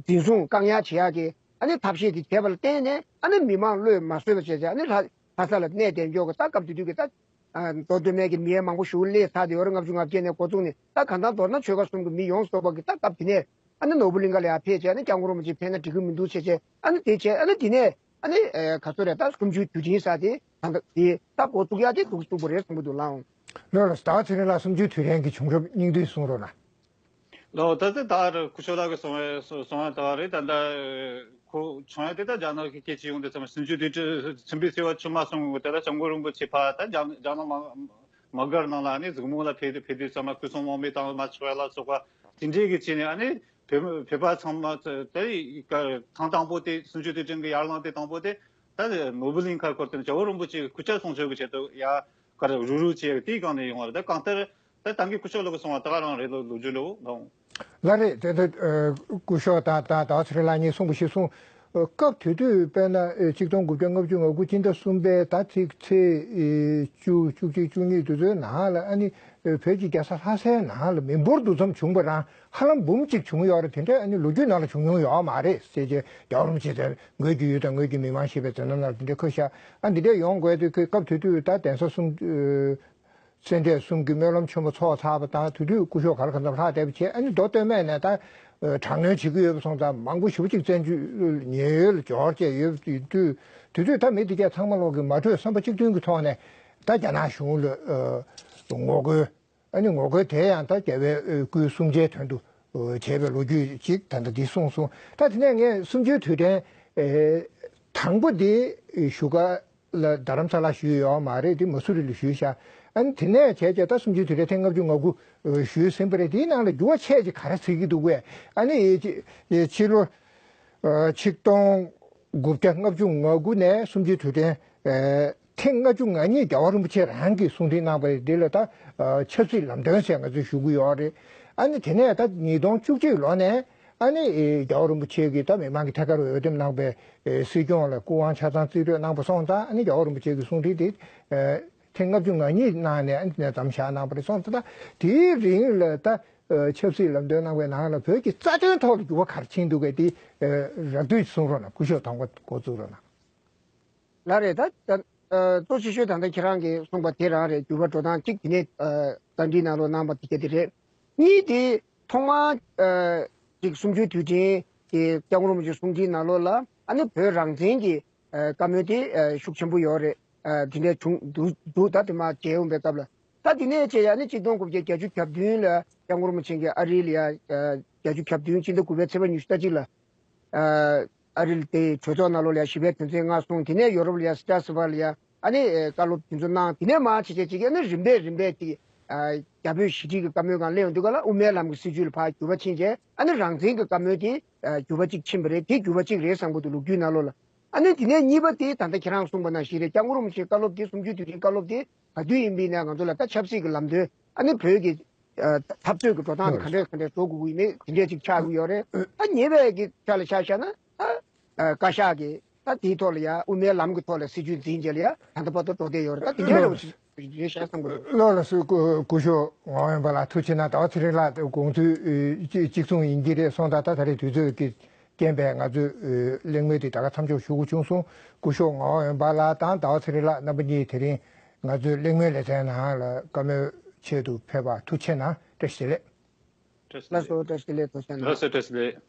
འཛིན་བཟུང་བཀག་ཉར་བྱེད་ཡག་གི་ཨ་ནི་ཐབས་ཤེས་དེ་བྱས་པ་ལ་བརྟེན་ནས་ཨ་ནི་མི་མང་བློས་མ་བཟོད་པ་བྱས་བྱས་ཨ་ནི་ལྷ་ལྷ་ས་ལ་གནས་བསྡད་མགྱོགས་གི་ད་སྐབས་དེ་དུས་ཀྱི་ད་ཨ་མདོ་སྟོད་སྨད་ཀྱི་མི་མང་པོ་ཞིག་སླེབས་ཚར་དེ་ཡོད་རེད། ལྔ་བཅུ་ང་བརྒྱད་ནས་འགོ་བཙུགས་ནས་ད་གང་ལྟར་མདོར་ན་ཆོལ་ཁ་གསུམ་གྱི་མི་ཡོངས་རྫོགས་པ་གི་ད་སྐབས་དེ་ནས་ཨ་ནི་ནོར་བུ་གླིང་ཁ་ལ་ཡར་ཕེབས་བྱས་ཨ་ནི་སྐྱབས་མགོན་རིན་པོ་ཆེ་ཕེབས་ན་འགྲིག་གི་མི་འདུག་བྱས་བྱས་ཨ་ནི་དེ་བྱས་ཨ་ནི་དེ་ནས་ཨ་ནི་ཨེ་ག་ཚོད་རེད། ད་གསུམ་བཅུའི་དུས་དྲན་ཟེར་དེ་ད་ལྟ་དེ་ད་འགོ་བཙུགས་ཡག་དེ་འདུག་བཙུགས་པ་རེད་བསམ་གྱི་འདུག་ལགས། ལགས་ལགས། ད་ཚེ་རིང་ལགས་གསུམ་བཅུའི་དུས་དྲན་གྱི་བྱུང་རབས་སྙིང་བསྡུས་གསུང་རོགས་གནང་། ལགས། ད་ལྟ་ད་རུ་སྐུ་ཞབས་ལགས་ཀྱིས་གསུང་བའི་གསུང་བ་ལྟ་བ་རེད། ད་ལྟ་ཁོ་བྱུང་ཡ་དེ་ད་རྒྱ་ནག་གི་སྐད་ཆ་ཡོང་དུས་ཙམ་གསུམ་བཅུའི་དུས་དྲན་སྲིད་པའི་སྲིད་པ་ཆུ་མ་སོང་གི་ད་ལྟ་སྐྱབས་མགོན་རིན་པོ་ཆེ་ཕར་ད་རྒྱ་རྒྱ་ནག་མ་མ་དགར་ནང་ལ་ཨ་ནི་གཟིགས་མོ་ལ་ཕེབས་དུས་ཕེབས་དུས་ཙམ་སྐུ་སྲུང་དམག་མི་བཏང་མ་ཆོག་ཡ་ལ་སོགས་པ་དེ་འདྲས་ཀྱི་བྱས་ནས་ཨ་ནི་བོད་བོད་པ་ཚང་མ་དེ་ཐེངས་དང་པོ་དེ་གསུམ་བཅུའི་དུས་དྲན་གྱི་ཡར་ལངས་དེ་དང་པོ་དེ་ད་ནོར་བུ་གླིང་ཁ་སྐོར་དེ་སྐྱབས་མགོན་རིན་པོ་ཆེ་གི་སྐུ་ཕྱྭ་གསུང་ཆོས་ཀྱི་ཆེད་དུ་ཡ། ག་རེ་རུག་རུག་བྱས་དེའི་སྒང་ནས་ཡོང་བ་རེད། ད་གང་ལྟར་ད་ད་གིན་སྐུ་ཞབས་ལགས་ཀྱིས་གསུངས་པ་ད་ག་རང་རེད། ལོ་ལོ་རྒྱུས་ལོ་ལོ། ལགས་རེད། དེ་ད་ཨ་སྐུ་ཞབས་དང་ད་ད་ཚེ་རིང་ལགས་གཉིས་གསུངས་པ་ཞིག་གསུངས། ཨ་སྐབས་དེ་དུས་དཔེར་ན་ཨ་ཆིག་སྟོང་དགུ་བརྒྱ་ལྔ་བཅུ་ང་དགུ་སྤྱི་ཟླ་གསུམ་པའི་ད་ཚེས་ཚེས་ཨ་བཅུ་བཅུ་གཅིག་བཅུ་གཉིས་དུས་ཚོད་ནང་ལ་ཨ་ནི་ཨ་བོད་ཀྱི་རྒྱལ་ས་ལྷ་སའི་ནང་ལ་མི་འབོར་འདུ་འཛོམས་བྱུང་བ་རང་ཧ་ལམ་འབུམ་གཅིག་བྱུང་ཡོད་རེད། དེ་འདྲ་ཨ་ནི་ལོ་རྒྱུས་ནང་ལ་བྱུང་མྱོང་ཡོད་མ་རེད་ཟེར་བྱས་རྒྱལ་བ་རིན་པོ་ཆེ་དེར་ངོས་ཀྱི་ཡུལ་དང་ངོས་ཀྱི་མི་མང་ཞེས་པའི་མཛད་རྣམ་ནང་དེ་འདྲའི་ཁ་ཤས་ཨ་འདི་འདྲ་ཡོང་དགོས་དུས་སྐབས་དེ་དུས་ད་གདན་ས་གསུམ་སེ་འབྲས་གསུམ་གྱི་སྨོན་ལམ་ཆེན་མོ་ཚོགས་ཚར་བ་དང་དེ་དུས་སྐུ་ཞབས་ག་ལ་གང་འཚམ་ལྷག་བསྡད་པ་བྱས། ཨ་ནི་མདོ་སྟོད་སྨད་ནས་ད་དྲག་གནོན་བྱེད་ཀྱི་ཡོད་པ་སོང་ཙང་མང་པོ་ཞེ་པོ་ཅིག་བཙན་བྱོལ་ཉེན་གཡོལ་ལ་འབྱོར་བྱས་ཡོད་པ་དུས་དེ་དུས་ད་མི་དེ་གས་ཚང་མ་ལོག་གི་མ་གྲོས་བསམ་པ་གཅིག་མཐུན་གྱི་ཐོག་ནས་ད་རྒྱ་ནག་གཞུང་ལ་ངོ་རྒོལ། ཨ་ནི་ངོ་རྒོལ་དེ་ཡང་ད་རྒྱལ་བའི་སྐུའི་གསུང་ཆོས་དོན་དུ་བྱས་པའི་ལོ་རྒྱུས་ཅིག་ད་ལྟ་འདི་གསུངས་སོང་། ད་དེ་ནས་ངས་གསུམ་བཅུའི་དུས་དྲན་དང་པོ་འདི་བཞུགས་སྒར་ལ་རྡ་རམ་ས་ལ་ཞུས་ཡོད་མ་རེད། འདི་མ་སུ་རི་ལ་ཞུས་ཤག་ཨ་ནི་དེ་ནས་བྱས་རྗེས་ད་གསུམ་བཅུའི་དུས་དྲན་ཐེངས་ལྔ་བཅུ་ང་དགུ་ཞུས་ཟིན་པ་རེད། དེའི་ནང་ལ་འགྱུར་བ་ཆེ་ཅིག་ག་རེ་བྱེད་ཀྱི་འདུག་གས། ཨ་ནི་ཕྱི་ལོ་ཆིག་སྟོང་དགུ་བརྒྱ་ལྔ་བཅུ་ང་དགུ་ནས་གསུམ་བཅུའི་དུས་དྲན་ཐེངས་ལྔ་བཅུ་ང་གཉིས་རྒྱལ་བ་རིན་པོ་ཆེ་རང་གིས་གསུང་འཕྲིན་གནང་བ་རེད། འདི་ལ་ད་ཆབ་སྲིད་ལམ་སྟོན་ཟེར་ང་ཚོས་ཞུ་གི་ཡོད་རེད། ཨ་ནི་དེ་ནས་ད་ཉིས་སྟོང་བཅུ་གཅིག་ལོ་ནས་ཨ་ནི་རྒྱལ་བ་རིན་པོ་ཆེ་གིས་ད་མི་མང་གི་ཐད་ཀར་འོས་འདེམས་གནང་པའི་སྲིད་སྐྱོང་ལ་སྐུ་དབང་ཆ་ཚང་རྩིས་སྤྲོད་གནང་པ་སོང་ཙང་ཨ་ནི་རྒྱལ་བ་རིན་པོ་ཆེ་གི་གསུང་འཕྲིན་དེ་ཐེངས་ལྔ་བཅུ་ང་གཉིས་གནང་ནས་ཨ་ནི་དེ་ནས་མཚམས་བཞག་གནང་བ་རེད། སོང་ཙང་ད་དེའི་རིང་ལ་ད་ཆབ་སྲིད་ལམ་སྟོན་གནང་བའི་ནང་ལ་བོད་ཀྱི་རྩ་དོན་ཐོག་ལ་འགྱུར་བ་ག་རེ་ཕྱིན་འདུག་གས། དེ་རགས་བསྡུས་གསུང་རོགས་གནང་། སྐུ་ཞབས་དང་པོ་འགོ་བཙུགས་རོགས་གནང་། ལགས་རེད། ད་ད་ཨ་གཙོ་ཆེ་ཤོས་ད་ལྟ་ཁྱེད་རང་གིས་གསུངས་པ་དེ་རང་རེད། འགྱུར་བ་འགྲོ་སྟངས་གཅིག་དེ་ནས་ཨ་བརྡ་འཕྲིན་ནང་ལོགས་གནང་པ་དེ་ག་དེ་རེད། གཉིས་དེ་ཐོག་མར་ཨ་ཅིག་གསུམ་བཅུའི་དུས་དྲན་གྱི་སྐྱབས་མགོན་རིན་པོ་ཆེ་གསུང་འཕྲིན་ནང་ལོགས་ལ་ཨ་ནི་བོད་རང་བཙན་གྱི་ཨ་བཀའ་མོལ་དེ་ཨ་ཤུགས་ཆེན་པོ་ཡོད་རེད། ཨ་དེ་འདྲ་བྱུང་འདུག་འདུག་ད་དེ་མར་མཇལ་ཡོང་པའི་སྐབས་ལ་ ད་དེ་ནས་བྱས་ཡ་ནི་གཅིག་སྟོང་དགུ་བརྒྱ་བརྒྱད་ཅུ་གྱ་བདུན་ལ་སྐྱབས་མགོན་རིན་པོ་ཆེ་གིས་ཨ་རིའི་ལ་ཡ་བརྒྱད་ཅུ་གྱ་བདུན་ཕྱི་ཟླ་དགུ་པའི་ཚེས་པ་ཉི་ཤུ་རྩ་གཅིག་ལ། ཨ་རི་དེ་གྲོས་ཚོགས་ནང་ལོགས་ལ་ཡ་ཞི་བའི་དོན་ཚན་མངའ་གསུངས། དེ་ནས་ཡོ་རོབ་ལ་ཡ་སི་ཏྲ་སི་བར་ལ་ཡ་ཨ་ནི་ཨེ་བཀའ་སློབ་དེ་ཚོ་གནང་། དེ་ནས་མར་བྱས་བྱས་བྱས་ཀྱི་ཨ་ནི་རིམ་པས་རིམ་པས་དེ་ཨ་རྒྱ་བོད་ཞི་འགྲིག་གི་བཀའ་མོལ་སྒང་སླེབས་ཡོང་དུས་ག་ལ་དབུ་མའི་ལམ་གྱི་སྲིད་བྱུས་ལ་ཕར་འགྱུར་བ་ཕྱིན་བྱས་ཨ་ནི་རང་བཙན་གྱི་བཀའ་མོལ་དེ་ཨ་འགྱུར་བ་གཅིག་ཕྱིན་པ་རེད། དེ་འགྱུར་བ་གཅིག་རེད་བསམ་གྱི་འདུག་ལོ་རྒྱུས་ནང་ལོགས་ལ། ཨ་ནི་དེ་ནས་གཉིས་པ་དེ་ད་ལྟ་ཁྱེད་རང་གསུངས་པ་ནང་བཞིན་རེད། སྐྱབས་མགོན་རིན་པོ་ཆེའི་བཀའ་སློབ་དེ་གསུམ་བཅུའི་དུས་དྲན་བཀའ་སློབ་དེ་ག་དུས་ཡིན་པ་ཡིན་ན་ང་ཚོ་ལ་ད་ཆབ་སྲིད་ཀྱི་ལམ་སྟོན་ཨ་ནི་བོད་ཀྱི་ཨ་འཐབ་རྩོད་ཀྱི་འགྲོ་སྟངས་དེ་ག་འདྲས་ག་འདྲས་བཟོ་དགོས་ཀྱི་ཡིན་མིན་དེ་འདྲས་ཅིག་ཆགས་ཀྱི་ཡོད་རེད། ཨ་ཉེ་བའི་གི་ཆ་ལ་ཆ་བཞག་ན་ཨ་ཨ་བཀའ་ཤག་གི་ད་དེའི་ཐོག་ལ་ཡ་དབུ་མའི་ལམ་གྱི་ཐོག་ལ་སྲིད་བྱུས་འཛིན་བྱས་ལ་ཡ་ད་ལྟ་བར་དུ་འགྲོ་བསྡད་ཡོད་རེད། ད་དེ་འདྲས་རེད་བ་ཞིག་རེད་ཤག་བསམ་གྱི་འདུག་ལགས་ལགས་སོ། སྐུ་སྐུ་ཞབས་ངག་དབང་འོད་འབར་ལགས་ཐུགས་རྗེ་གནང་། ཟླ་བ་ཚེ་རིང་ལགས་དགོངས་ཚུལ་ཨེ་གཅིག་གཅིག་མཚུངས་ཡིན་གྱི་རེད་སོང་། ད་ད་ད་རེས་དུས་ཚོད་ཀྱི་རྐྱེན་པས་ང་ཚོས་ཨེ་གླེང་མོལ་དེ་ད་ག་མཚམས་འཇོག་ཞུ་དགོས་བྱུང་སོང་། སྐུ་ཞབས་ངག་དབང་འོད་འབར་ལགས་དང་ཟླ་བ་ཚེ་རིང་ལགས་རྣམ་པ་གཉིས་དེ་རིང་ང་ཚོའི་གླེང་མོལ་ལེ་ཚན་ནང་ལ་བཀའ་མོལ་ཆེད་དུ་ཕེབས་པར་ཐུགས་རྗེ་གནང་། བཀྲ་ཤིས་བདེ་ལེགས། བཀྲ་ཤིས་བདེ་ལེགས། ལགས་སོ། བཀྲ་ཤིས་བདེ་ལེགས། ཐུགས་རྗེ་གནང་། ལགས་སོ། བཀྲ་ཤིས་བདེ་ལེགས།